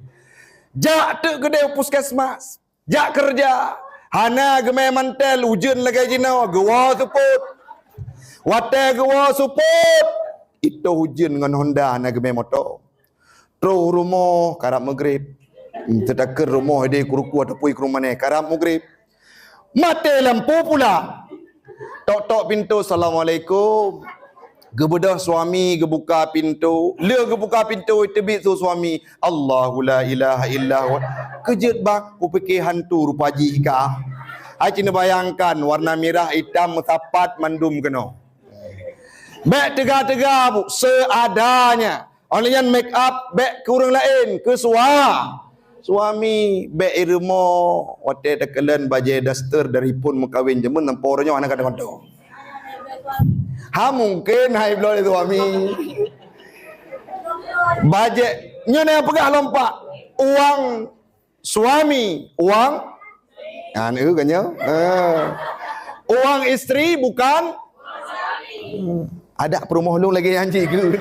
Jak teuk keudeh puskesmas, jak keureuja, hana geumé mantel ujeuen lagée jinoe, geuwoe seupôt. Watée geuwoe seupôt, itoh ujeuen ngon honda hana geumé moto. Troh rumoh karab meugreb. Teutakeur rumoh ideh keu ruku ataupun keu rumaneh karab meugreb. Maté lampu pula. Tok-tok pintoe, "Assalamualaikum." Geubeudôh suami geubuka pintoe. Le geubuka pintoe teubiet su suami, "Allahu la ilaha illa huwa." Keujeuet bang, kupike hantu rupa jih ka. Hai cit neubayangkan warna mirah, itam, meusapat mandum keunoe. Bék teuga-teuga, Bu, seadanya. Óh lheueh nyan make up bék keu ureuëng laén, keu sua-, suami bék irumoh watée takalon bajée daster dari phon meukawen jameun sampoe uroe nyoe hana ka teukontrol. Ha mungken hai bloe lé suami. Bajée nyoe na peugah lom pak, uang suami, uang, kan, eh, kan nyoe? Eh. Uang isteri bukan, hmm, ada peurumoh lôn lagée nyan cit keu.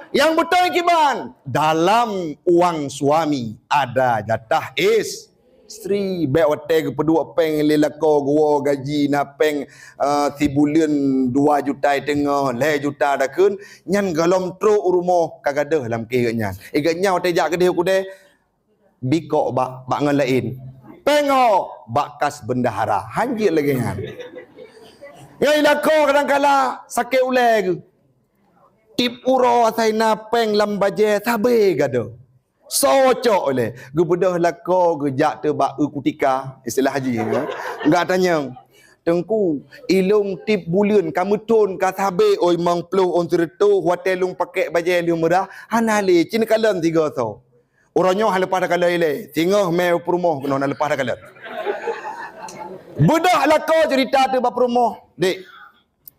Nyang beutôi kiban, dalam uang suami ada jatah is-, isteri. Bék watée geupeuduek péng lé lakoe geuwoe gaji na péng, eh, sibuleuen dua juta teungoh, lhée juta dakheun, nyan gohlom trok u rumoh ka gadôh lam kéh geuh nyan. Igat nyan watée jak keudeh u keudè, bikok bak, bak ngon laén. Péng ho bak kas bendahara. Hanjeuet lagée nyan. Ngon i lakoe kadang kala sakét ulée geuh. Tieb uroe asai na péng lam bajée sabé gadôh. Soe cok ulée, geubeudôh lakoe geujak teuk bak eu kutika, istilah jih, ya. Enggak tanyong. Teungku, ilôn tieb buleuen ka meuthon ka sabé oi limong ploh ôn sireutôh, watée lôn pakék bajée lheueh meurah, hana lé, ci neukalon sigoe soe. Uroe nyoe han leupah takalon ilée, singoh mé peurumoh keunoe han leupah takalon. Beudôh lakoe ceurita teuk bak peurumoh, "Dek,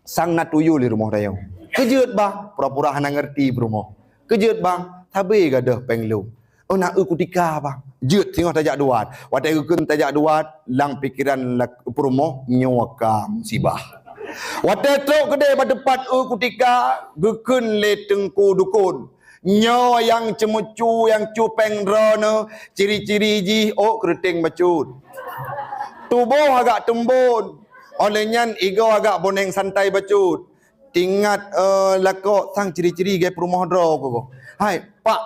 sang na tuyul di rumoh tanyoe." "Keujeuet, Bang?" Pura-pura hana ngerti peurumoh. "Keujeuet, Bang? Sabé gadôh péng lôn. Oh, na eu kutika, Bang." Jeuet singoh tajak duat. Watée geukheun tajak duat, lam pikeran lak-, peurumoh, nyoe ka musibah. Watée trok keudeh bak teumpat eu kutika, geukheun lé teungku dukon. Nyoe nyang ceumeucue nyang cupeng droeneuh, ciri-ciri jih ôk keureuteng bacut. Tuboh agak teumbon, óh lheueh nyan igoe agak boneng santai bacut. Tingat, eh, lakoe sang ciri-ciri gét peurumoh droe keuh. Hai, Pak,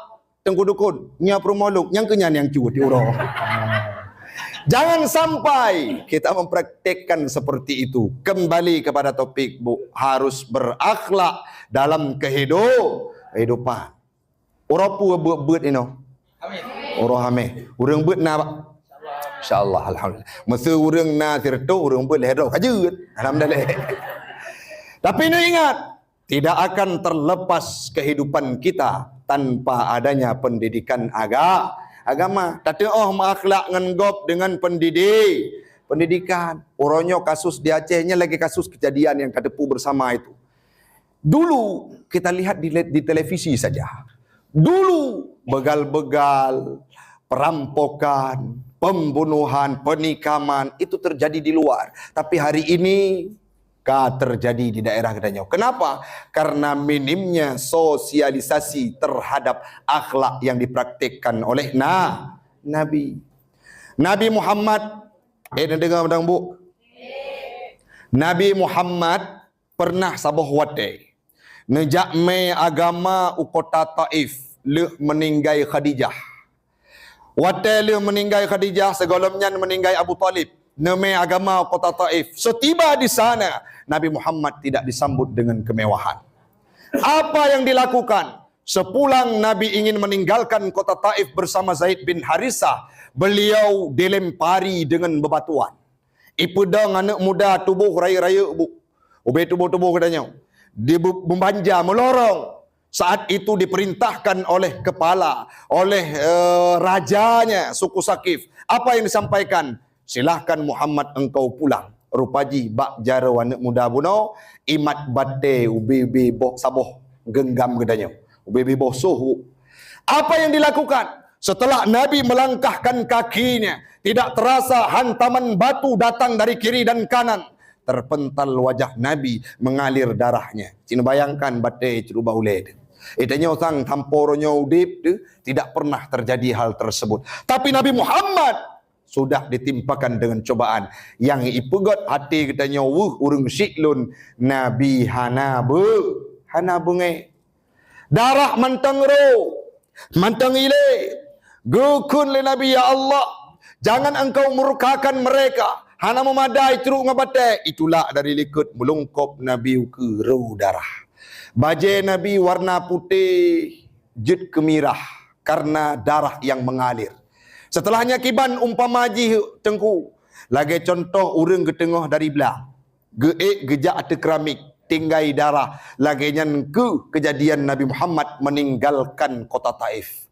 Teungku Dukon, nyoe peurumoh lôn, nyang keu nyan nyang cut di uroe. Jangan sampai kita mempraktekkan seperti itu. Kembali kepada topik, Bu, harus berakhlak dalam kehidu-, kehidupan. Uroe peue beuet-beuet inoe? Uroe Hamèh. Ureueng beuet na, Pak? Insya Allah, alhamdulillah. Meuseu ureueng na sireutôh, ureueng beuet lhèe droe ka jeuet. Alhamdulillah. Tapi neuingat, tidak akan terlepas kehidupan kita tanpa adanya pendidikan aga-, agama. Tateuoh meuakhlak ngon gob dengan pendidi-, pendidikan. Uroe nyoe kasus di Aceh nyan lagèe kasus kejadian yang tateupeue bersama itu. Dulu kita lihat di le-, di televisi saja. Dulu begal-begal, perampokan, pembunuhan, penikaman itu terjadi di luar. Tapi hari ini ka terjadi di daerah geutanyoe. Kenapa? Karena minimnya sosialisasi terhadap akhlak yang dipraktikkan oleh na-, Nabi. Nabi Muhammad, eh, neudeungoe mantong, Bu? Nabi Muhammad pernah saboh watée neujak mé agama u kota Taif lheueh meuninggai Khadijah. Watée lheueh meuninggai Khadijah, sigohlom nyan meuninggai Abu Thalib, neumé agama u kota Taif. Setiba di sana, Nabi Muhammad tidak disambut dengan kemewahan. Apa yang dilakukan? Sepulang Nabi ingin meninggalkan kota Taif bersama Zaid bin Harisah, beliau dilempari dengan bebatuan. Ipeudong aneuëk muda tuboh rayeuk-rayeuk bu. Ubé tuboh-tuboh geutanyoe. Di bu-, beubanja, meulorong. Saat itu diperintahkan oleh kepala, oleh, eh, rajanya suku Sakif. Apa yang disampaikan? "Silahkan Muhammad engkau pulang." Rupa jih bak jaroe aneuëk muda bunoe, imat batée ubé-ubé boh saboh genggam geutanyoe. Ubé-ubé boh soh. Apa yang dilakukan? Setelah Nabi melangkahkan kakinya, tidak terasa hantaman batu datang dari kiri dan kanan. Terpental wajah Nabi, mengalir darahnya. Cit neubayangkan batée cit ubak ulée teuh. Eh, tanyoe sang sampoe uroe nyoe udeb teuh, tidak pernah terjadi hal tersebut. Tapi Nabi Muhammad sudah ditimpakan dengan cobaan. Nyang ipeugét até geutanyoe weueh ureuëng siklon, Nabi hana beu-, hana beungéh. Darah mantong ro, mantong ilée. Geukheun lé Nabi, "Ya Allah, jangan Engkau murkakan mereka." Hana meumadai trok ngon batée, itulak dari likot meulungkop Nabi ukeue ro darah. Bajée Nabi warna putéh jeuet keu mirah karena darah yang mengalir. Setelahnya kiban umpama jih teungku, lagée contoh ureuëng geuteungoh dari blang. Geuék geujak ateueh keramik, tinggai darah. Lagée nyan keuh keujadian Nabi Muhammad meninggalkan kota Taif.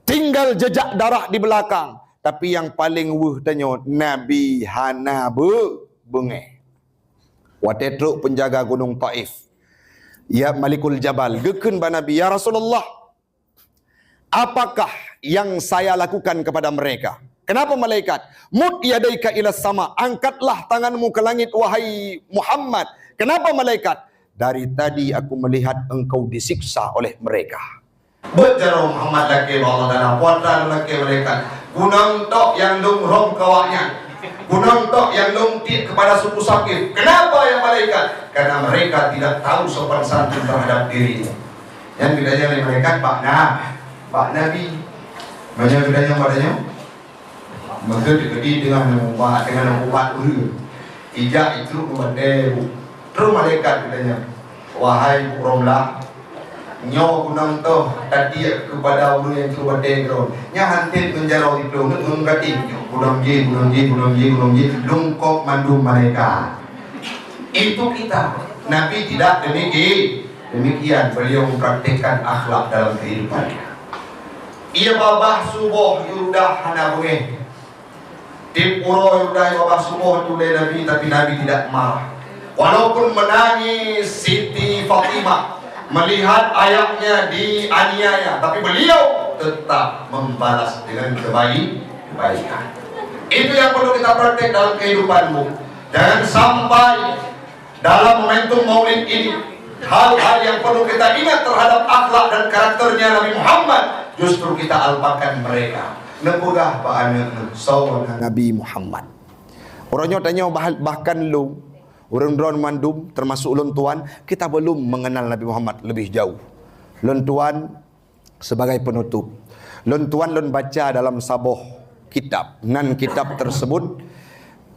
Tinggal jejak darah di belakang. Tapi nyang paleng weueh tanyoe, Nabi hana beu-, beungéh. Watée trok penjaga gunong Taif, ya Malikul Jabal, geukheun bak Nabi, "Ya Rasulullah, apakah yang saya lakukan kepada mereka?" Kenapa malaikat? "Mud yadaika ila sama, angkatlah tanganmu ke langit, wahai Muhammad." Kenapa malaikat? "Dari tadi aku melihat engkau disiksa oleh mereka." Beujaroe Muhammad lakée bak Allah Taala, putra lakée malaikat. Gunong tok nyang lôn rhom keu awaknyan. Gunong tok nyang lôn tiek kepada suku Sakif. Kenapa ya malaikat? Karena mereka tidak tahu sopan santun terhadap dirinya. Nyan geutanyong lé malaikat bak na-, bak Nabi. Meunyoe geutanyong bak tanyoe, maka teukeudi teungoh neuubat, teungoh neuubat ureuëng. Ijak itrok u batée bu. Terus malaikat geutanyong, "Wahai bu Romlah, nyoe gunong toh tatiek keupada ureuëng nyang trok batée keudroe. Nyan han tét ngon jaroe siploh, ngon gaténg nyoe. Gunong jih, gunong jih, gunong jih, gunong jih, lungkop mandum malaikat." Itu kita. Nabi tidak demikian. Demikian beliau mempraktikkan akhlak dalam kehidupannya. Ia babah suboh yue rudah hana beungéh. Tiep uroe yue rudah babah suboh tulée Nabi, tapi Nabi tidak marah. Walaupun menangis Siti Fatimah melihat ayahnya dianiaya, tapi beliau tetap membalas dengan kebaik-, kebaikan. Itu yang perlu kita praktek dalam kehidupanmu. Jangan sampai dalam momentum Maulid ini, hal-hal yang perlu kita ingat terhadap akhlak dan karakternya Nabi Muhammad, justru kita alpakan mereka. Neupeugah bak aneuëk neuh, soe Nabi Muhammad. Uroe nyoe tanyoe bah-, bahkan lôn, ureuëng droe mandum, termasuk lôn tuan, kita belum mengenal Nabi Muhammad lebih jauh. Lôn tuan sebagai penutup. Lôn tuan lôn baca dalam saboh kitab. Nan kitab tersebut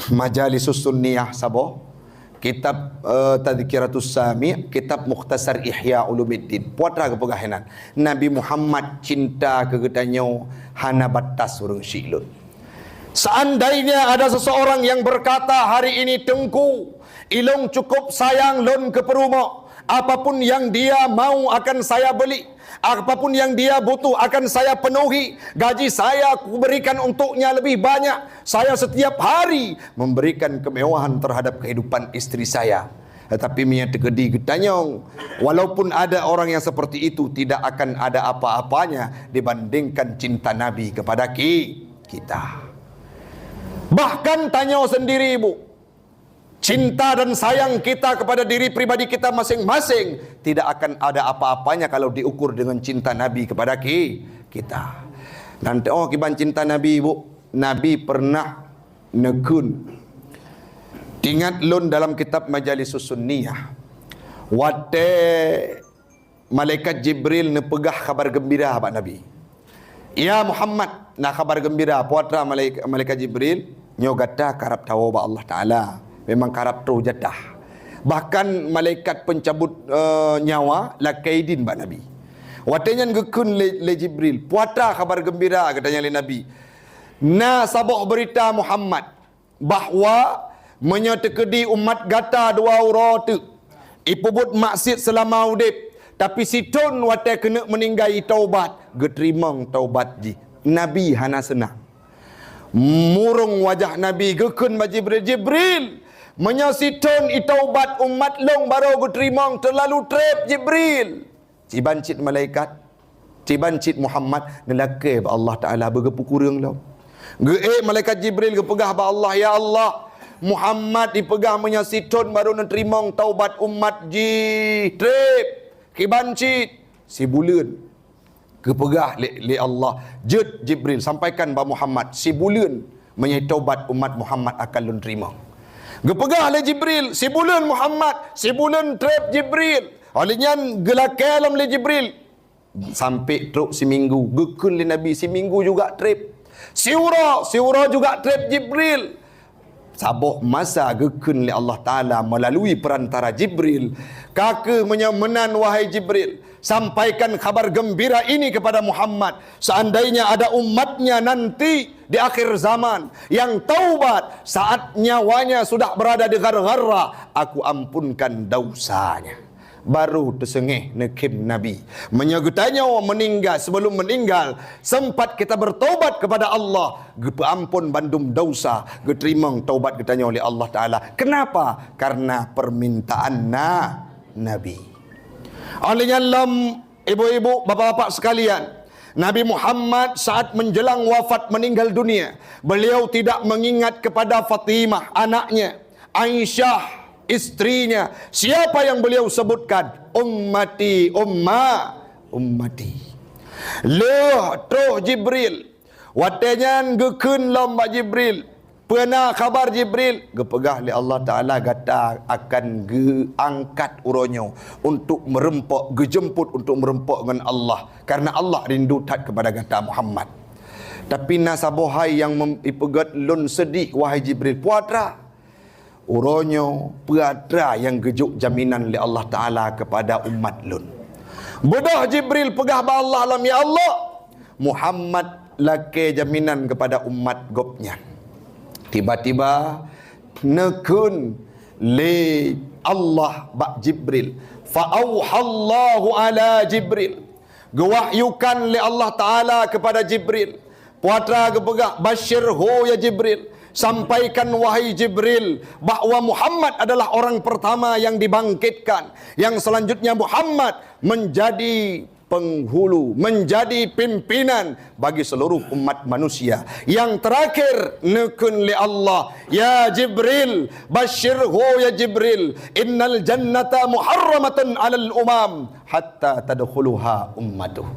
Majalisus Sunniyah saboh, kitab, eh, Tazkiratus Sami', kitab Mukhtasar Ihya Ulumuddin. Putra geupeugah inan, Nabi Muhammad cinta keu geutanyoe hana batas ureuëng siklon. Seandainya ada seseorang yang berkata hari ini, "Teungku, ilong cukup sayang lôn keu peurumoh. Apapun yang dia mau akan saya beli. Apapun yang dia butuh akan saya penuhi. Gaji saya kuberikan untuknya lebih banyak. Saya setiap hari memberikan kemewahan terhadap kehidupan istri saya." Tetapi meunyoe teukeudi geutanyong, walaupun ada orang yang seperti itu, tidak akan ada apa-apanya dibandingkan cinta Nabi kepada ki-, kita. Bahkan tanyoe sendiri, Bu, cinta dan sayang kita kepada diri pribadi kita masing-masing tidak akan ada apa-apanya kalau diukur dengan cinta Nabi kepada ki-, kita. Dan oh kiban cinta Nabi, Bu, Nabi pernah neukheun. Tingat lôn dalam kitab Majalisus Sunniyah. Watée malaikat Jibril neupeugah khabar geumbira bak Nabi, "Ya Muhammad, na khabar geumbira." Peue atra malaik-, malaikat Jibril, "Nyoe gata karab tawoe bak Allah Taala, memang karab troh jatah." Bahkan malaikat pencabut, eh, nyawa lakée idin bak Nabi. Watée nyan geukheun lé, lé Jibril, "Peue atra khabar geumbira?" geutanyong lé Nabi. "Na saboh beurita Muhammad, bahwa meunyoe teukeudi umat gata dua uroe teuk, ipeubuet maksiet seulama udeb, tapi sithon watée keuneuk meuninggai itaubat, geuteurimong taubat jih." Nabi hana seunang. Murông wajah Nabi, geukheun bak Jibril, "Jibril, meunyoe sithon itaubat umat lôn barô geuteurimong, teulalu treb Jibril." Siban cit malaikat, siban cit Muhammad neulakée bak Allah Taala beugeupeukureueng lom. Geuék malaikat Jibril geupeugah bak Allah, "Ya Allah, Muhammad ipeugah meunyoe sithon barô neuteurimong taubat umat jih, treb." Kiban cit, sibuleuen. Geupeugah lé, lé Allah, "Jeuet Jibril, sampaikan bak Muhammad, sibuleuen meunyoe taubat umat Muhammad akan lôn teurimong." Geupeugah lé Jibril, "Sibuleuen Muhammad, sibuleuen treb Jibril." Óh lheueh nyan geulakée lom lé Jibril. Sampai trok siminggu, geukheun lé Nabi, "Siminggu juga treb." Siuroe, siuroe juga treb Jibril. Saboh masa geukheun lé Allah Taala meulalu perantara Jibril, "Ka kheueh meunyoe meunan, wahai Jibril, sampaikan khabar gembira ini kepada Muhammad. Seandainya ada umatnya nanti di akhir zaman yang taubat saat nyawanya sudah berada di ghargharah, aku ampunkan dosanya." Baru teuseungéh neukhém Nabi. Meunyoe geutanyoe meuninggai, sebelum meninggal, sempat kita bertaubat kepada Allah, geupeuampon bandum dosa, geuteurimong taubat geutanyoe lé Allah Taala. Kenapa? Karena permintaan na-, Nabi. Oleh nyan lom, ibu-ibu, bapak-bapak sekalian, Nabi Muhammad saat menjelang wafat meninggal dunia, beliau tidak mengingat kepada Fatimah, anaknya, Aisyah, istrinya. Siapa yang beliau sebutkan? "Ummati, umma, ummati." Lheueh troh Jibril. Watée nyan geukheun lom bak Jibril. "Peue na khabar Jibril?" Geupeugah lé Allah Taala, "Gata akan geuangkat uroe nyoe untuk meureumpok, geujeumpot untuk meureumpok ngon Allah, karena Allah rindu that kepada gata Muhammad. Tapi na saboh hai nyang mem-, ipeugét lôn seudeh, wahai Jibril." "Peue atra?" "Uroe nyoe peue atra nyang geujok jaminan lé Allah Taala kepada umat lôn." Beudôh Jibril peugah bak Allah lom, "Ya Allah, Muhammad lakée jaminan kepada umat gobnyan." Tiba-tiba neukheun lé Allah bak Jibril, "Fa auhallahu ala Jibril." Geuwahyukan lé Allah Taala kepada Jibril. Peue atra geupeugah, "Basyirhu ya Jibril, sampaikan wahai Jibril bahwa Muhammad adalah orang pertama yang dibangkitkan, yang selanjutnya Muhammad menjadi penghulu, menjadi pimpinan bagi seluruh umat manusia. Yang terakhir neukheun lé Allah, 'Ya Jibril, basyirhu ya Jibril, innal jannata muharramatun 'alal umam hatta tadkhuluha ummatuh.'"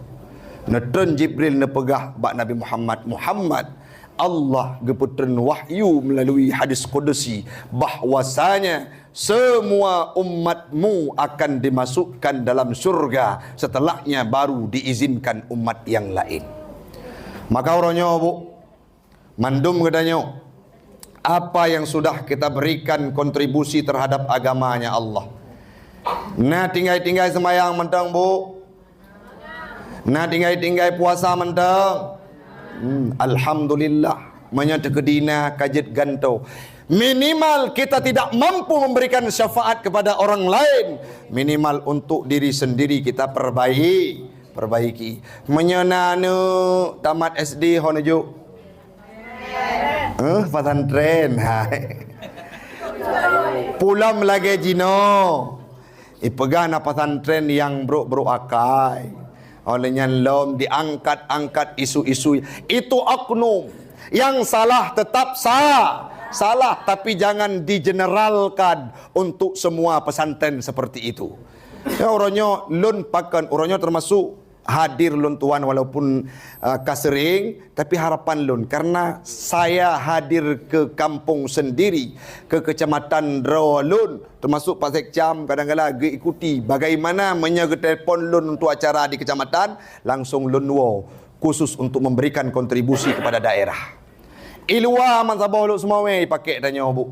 Neutreun Jibril neupeugah bak Nabi Muhammad, "Muhammad, Allah geupeutrön wahyu melalui hadis kudusi bahwasanya semua umatmu akan dimasukkan dalam syurga, setelahnya baru diizinkan umat yang lain." Maka uroe nyoe, Bu, mandum geutanyoe, apa yang sudah kita berikan kontribusi terhadap agamanya Allah? Na tinggai-tinggai seumayang mantong, Bu? Na tinggai-tinggai puasa mantong? Hmm, alhamdulillah. Meunyoe teukeudi na ka jeuet gantoe. Minimal kita tidak mampu memberikan syafaat kepada orang lain. Minimal untuk diri sendiri kita perbaiki, perbaiki. Meunyoe na aneuk tamat S D ho neujok? Eh, pesantren. Hai. Pulang lagée jinoe. Ipeugah na pesantren nyang brok-brok akai. Oleh nyan lom diangkat-angkat isu-isu. Itu oknum. Yang salah tetap sa-, salah, tapi jangan dijeneralkan untuk semua pesantren seperti itu. Ya, uroe nyoe lôn pakon, uroe nyoe termasuk hadir lôn tuan walaupun, uh, ka sering, tapi harapan lôn, karena saya hadir ke kampung sendiri, ke kecamatan droe lôn, termasuk Pak Sekcam, kadang-kadang geuikuti bagaimana meunyoe geutelepon lôn untuk acara di kecamatan, langsung lôn woe khusus untuk memberikan kontribusi kepada daerah. I luwa meusaboh Lhokseumawe pakek tanyoe, Bu.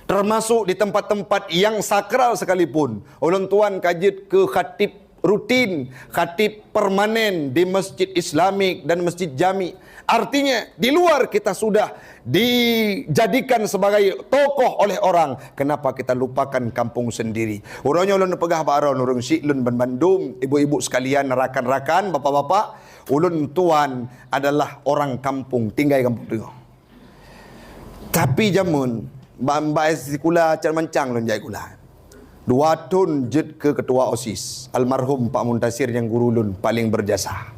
Termasuk di tempat-tempat yang sakral sekalipun, ulôn tuan ka jeuet keu khatib rutin, khatib permanen di Masjid Islamik dan Masjid Jami. Artinya, di luar kita sudah dijadikan sebagai tokoh oleh orang, kenapa kita lupakan kampung sendiri? Uroe nyoe lôn peugah bak droeneuh, ureuëng syiek lôn banmandum, ibu-ibu sekalian, rakan-rakan, bapak-bapak, ulôn tuan adalah orang kampung, tinggai kampung teungoh. Tapi jameun, ba-, bak sikula Cot Mancang lôn jak sikula. Dua thon jeuet keu ketua OSIS, almarhum Pak Muntasir nyang guru lôn paling berjasa.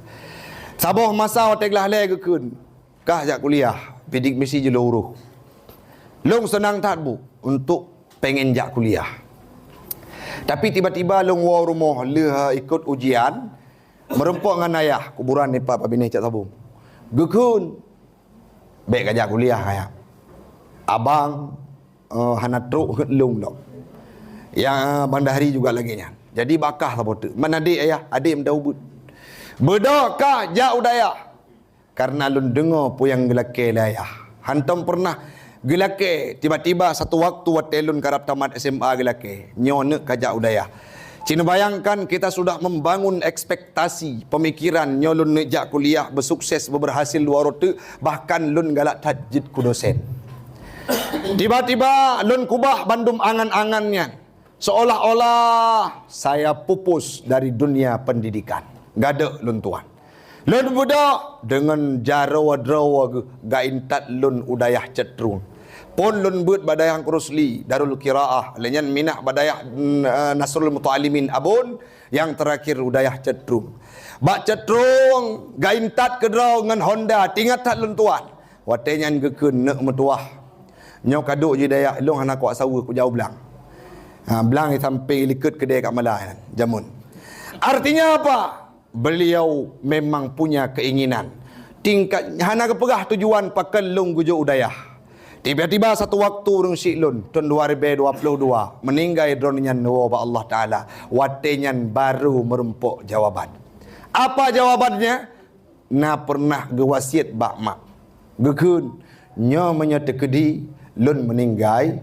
Saboh masa watée glah lhée geukheun, "Kah jak kuliah, bidik misi jeuet lôn uroh." Lôn seunang that, Bu, untuk pengen jak kuliah. Tapi tiba-tiba lôn woe rumoh lheueh ikot ujian, meurumpok ngon ayah, kuburan nibak binéh Cot Sabong. Geukheun, "Bék kajak kuliah, ayah. Abang, eh, hana trok, heuet lôn lom. Ya, Bang Dahri juga lagée nyan. Jadi bak kah saboh teuk. Man adek, ayah, adek meudaubeuet. Beudôh kah jak u dayah." Karena lôn deungoe peue nyang geulakée lé ayah. Hantom pernah geulakée, tiba-tiba satu waktu watée lôn karab tamat SMA geulakée, "Nyoe neuk kajak u dayah." Ci neubayangkan kita sudah membangun ekspektasi, pemikiran, nyoe lôn neuk jak kuliah, beusukses, beuberhasil dua uroe teuk, bahkan lôn galak that jeuet keu dosen. Tiba-tiba lôn kubah bandum angan-angan nyan, seolah-olah saya pupus dari dunia pendidikan. Gadôk lôn tuan. Lôn beudôh deungon jaroe droe geuh, geuintat lôn u dayah Cot Trueng. Phon lôn beuet bak dayah Rusli, Darul Qiraah, lheueh nyan minah bak dayah, mm, eh, Nasrul Muta'allimin Abon, nyang teurakhir u dayah Cot Trueng. Bak Cot Trueng, geuintat keudroe ngon Honda, teuingat that lôn tuan. Watée nyan geukheun, "Neuk meutuwah. Nyoe kaduek jih dayah, ilôn hana kuat saweue kujak u blang." Ha, blang di sampéng likot keudée Kak Mala nyan, jameun. Artinya apa? Beliau memang punya keinginan. Tingkat hana geupeugah tujuan pakon lôn geujok u dayah. Tiba-tiba satu waktu ureuëng syiek lôn, thon dua ribée dua puluh dua, meuninggai droeneuh nyan neuwoe bak Allah Taala. Watée nyan baru meurumpok jawaban. Apa jawabannya? Na pernah geuwasiet bak mak. Geukheun, "Nyoe meunyoe teukeudi lôn meuninggai,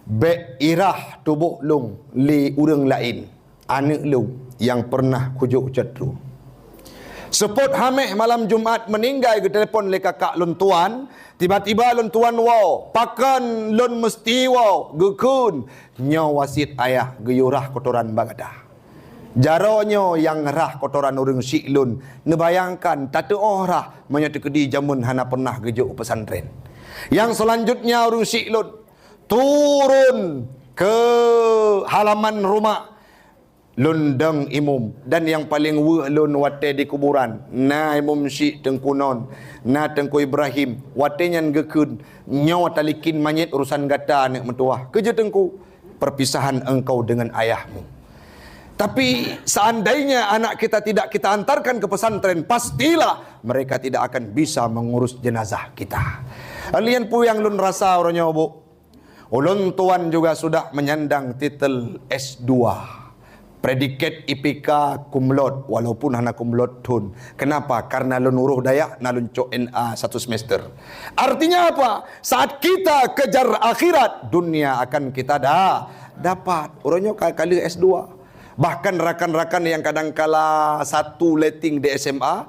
bék irah tuboh lôn lé ureuëng laén, aneuëk lôn nyang pernah kujok Cot Trueng." Seupôt haméh malam Jumat meuninggai geutelepon lé kakak lôn tuan, tiba-tiba lôn tuan woe, pakon lôn meuseuti woe, geukheun, "Nyoe wasiet ayah geuyue rhah kotoran bak gata." Jaroe nyoe nyang rhah kotoran ureuëng syiek lôn, neubayangkan tateuoh rhah meunyoe teukeudi jameun hana pernah geujok u pesantren. Nyang seulanjutnya ureuëng syiek lôn turun keu halaman rumoh lôn dong imum, dan nyang paleng weueh lôn watée di kuburan na imum syiek Teungku Non, na Teungku Ibrahim, watée nyan geukheun, "Nyoe talikin manyét urusan gata aneuëk meutuwah. Keujeuet Teungku, perpisahan engkau dengan ayahmu. Tapi seandainya anak kita tidak kita antarkan ke pesantren, pastilah mereka tidak akan bisa mengurus jenazah kita." Lian peue nyang lôn rasa uroe nyoe, Bu. Ulôn tuan juga sudah menyandang titel S dua. Predikat I P K cum laude, walaupun hana cum laude thon. Kenapa? Karena lôn uroh dayah, na lôn cok N A satu semester. Artinya apa? Saat kita kejar akhirat, dunia akan kita da-, dapat. Uroe nyoe ka, ka lheueh S dua. Bahkan rakan-rakan yang kadangkala satu letting di S M A,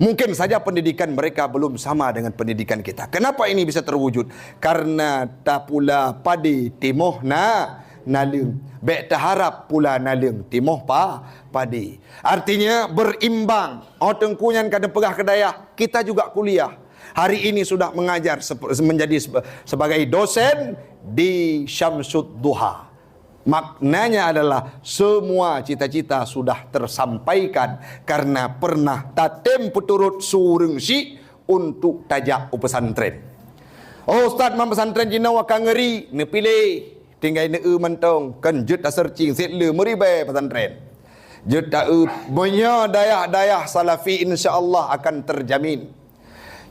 mungkin saja pendidikan mereka belum sama dengan pendidikan kita. Kenapa ini bisa terwujud? Karena tapula padé timoh na, naleueng. Bék taharab pula naleueng timoh pa, padé. Artinya berimbang. Oh, Teungku nyan ka neupeugah keu dayah, kita juga kuliah. Hari ini sudah mengajar sep-, menjadi sep-, sebagai dosen di Syamsud Duha. Maknanya adalah semua cita-cita sudah tersampaikan karena pernah tatem peuturot su ureuëng syiek untuk tajak u pesantren. Oh, ustaz, man pesantren jinoe ka ngeuri, neupiléh, tinggai neu-eu mantong, kon jeuet taseurcing, sét le meuribée pesantren. Jeuet taeu, meunyoe dayah-dayah salafi, insya Allah akan terjamin.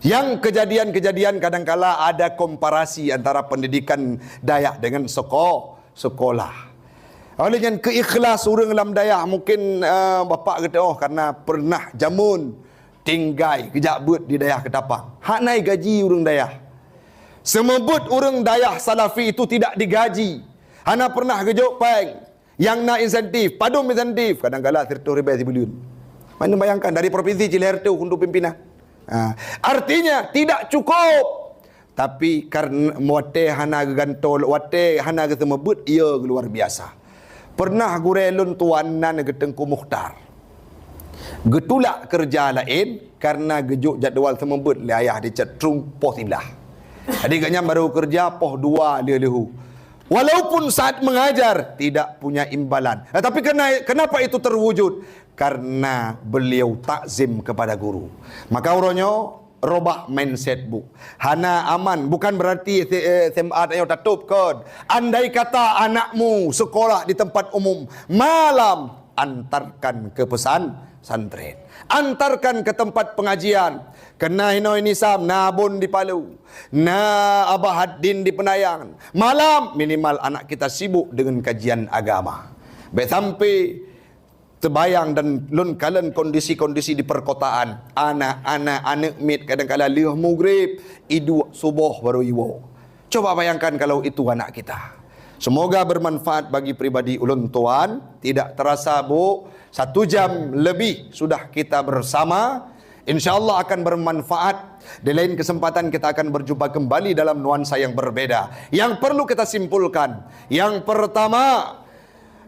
Yang kejadian-kejadian kadangkala ada komparasi antara pendidikan dayah dengan seko-, sekolah. Oleh nyan keu ikhlas ureuëng lam dayah, mungkin, eh, bapak geutanyoe karena pernah jameun tinggai geujak beuet di dayah Ketapang. Hana gaji ureuëng dayah. Seumeubeuet ureuëng dayah salafi itu tidak digaji. Hana pernah geujok péng. Nyang na insentif, padum insentif, kadangkala sireutoh ribèe sibuleuen. Mana bayangkan, dari provinsi cileh reutoh untuk pimpinan. Ha, artinya tidak cukup. Tapi karena watèe hana geugantoe, watèe hana geuseumeubeuet, ia luar biasa. Pernah gurèe lôn tuan nan geuteungku Mukhtar. Geutulak keureuja laén karena geujok jadwal seumeubeuet lé ayah di Cot Trueng poh siblaih. Jadi gobnyan baru keureuja poh dua lheuh-lheuh. Walaupun saat mengajar tidak punya imbalan. Nah, tapi kena-, kenapa itu terwujud? Karena beliau takzim kepada guru. Maka uroe nyoe, robah mindset, Bu. Hana aman, bukan berarti S-, eh, S M A tanyoe tatôp kon. Andai kata anakmu sekolah di tempat umum, malam antarkan ke pesan-, pesantren. Antarkan ke tempat pengajian. Keu na inoe Nisam, na Abon di Palu, na Abah Haddin di Peunayang. Malam, minimal anak kita sibuk dengan kajian agama. Bèk sampai teubayang dan lôn kalon kondisi-kondisi di perkotaan. Anak-anak, aneuk miet kadangkala lheuh mugrib, iduek suboh baru iwoe. Coba bayangkan kalau itu anak kita. Semoga bermanfaat bagi pribadi ulôn tuan. Tidak terasa, Bu, satu jam lebih sudah kita bersama. Insya Allah akan bermanfaat. Di lain kesempatan kita akan berjumpa kembali dalam nuansa yang berbeda. Yang perlu kita simpulkan, yang pertama,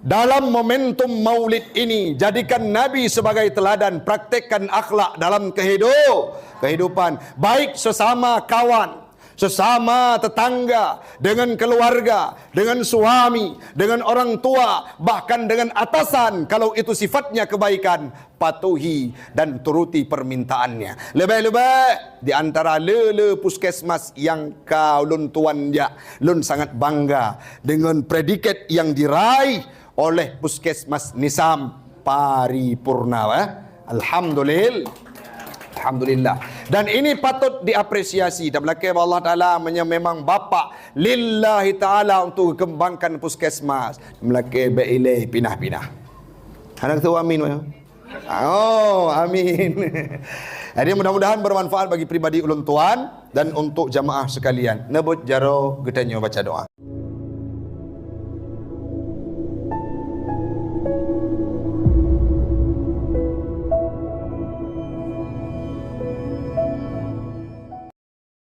dalam momentum Maulid ini, jadikan Nabi sebagai teladan, praktekkan akhlak dalam kehidu-, kehidupan, baik sesama kawan, sesama tetangga, dengan keluarga, dengan suami, dengan orang tua, bahkan dengan atasan, kalau itu sifatnya kebaikan, patuhi dan turuti permintaannya. Leubeh-leubeh di antara le-le puskesmas nyang ka ulôn tuan jak, lôn sangat bangga dengan predikat yang diraih oleh Puskesmas Nisam Paripurna, eh. Alhamdulil-, Alhamdulillah. Dan ini patut diapresiasi. Dan meulakée bak Allah Taala, meunyoe memang bapak lillahi taala untuk kembangkan puskesmas, meulakée bèk ilée pinah-pinah. Hana kata amin, Pak? Oh, amin. Jadi mudah-mudahan bermanfaat bagi pribadi ulôn tuan dan untuk jamaah sekalian. Neubeuet jaroe geutanyoe baca doa.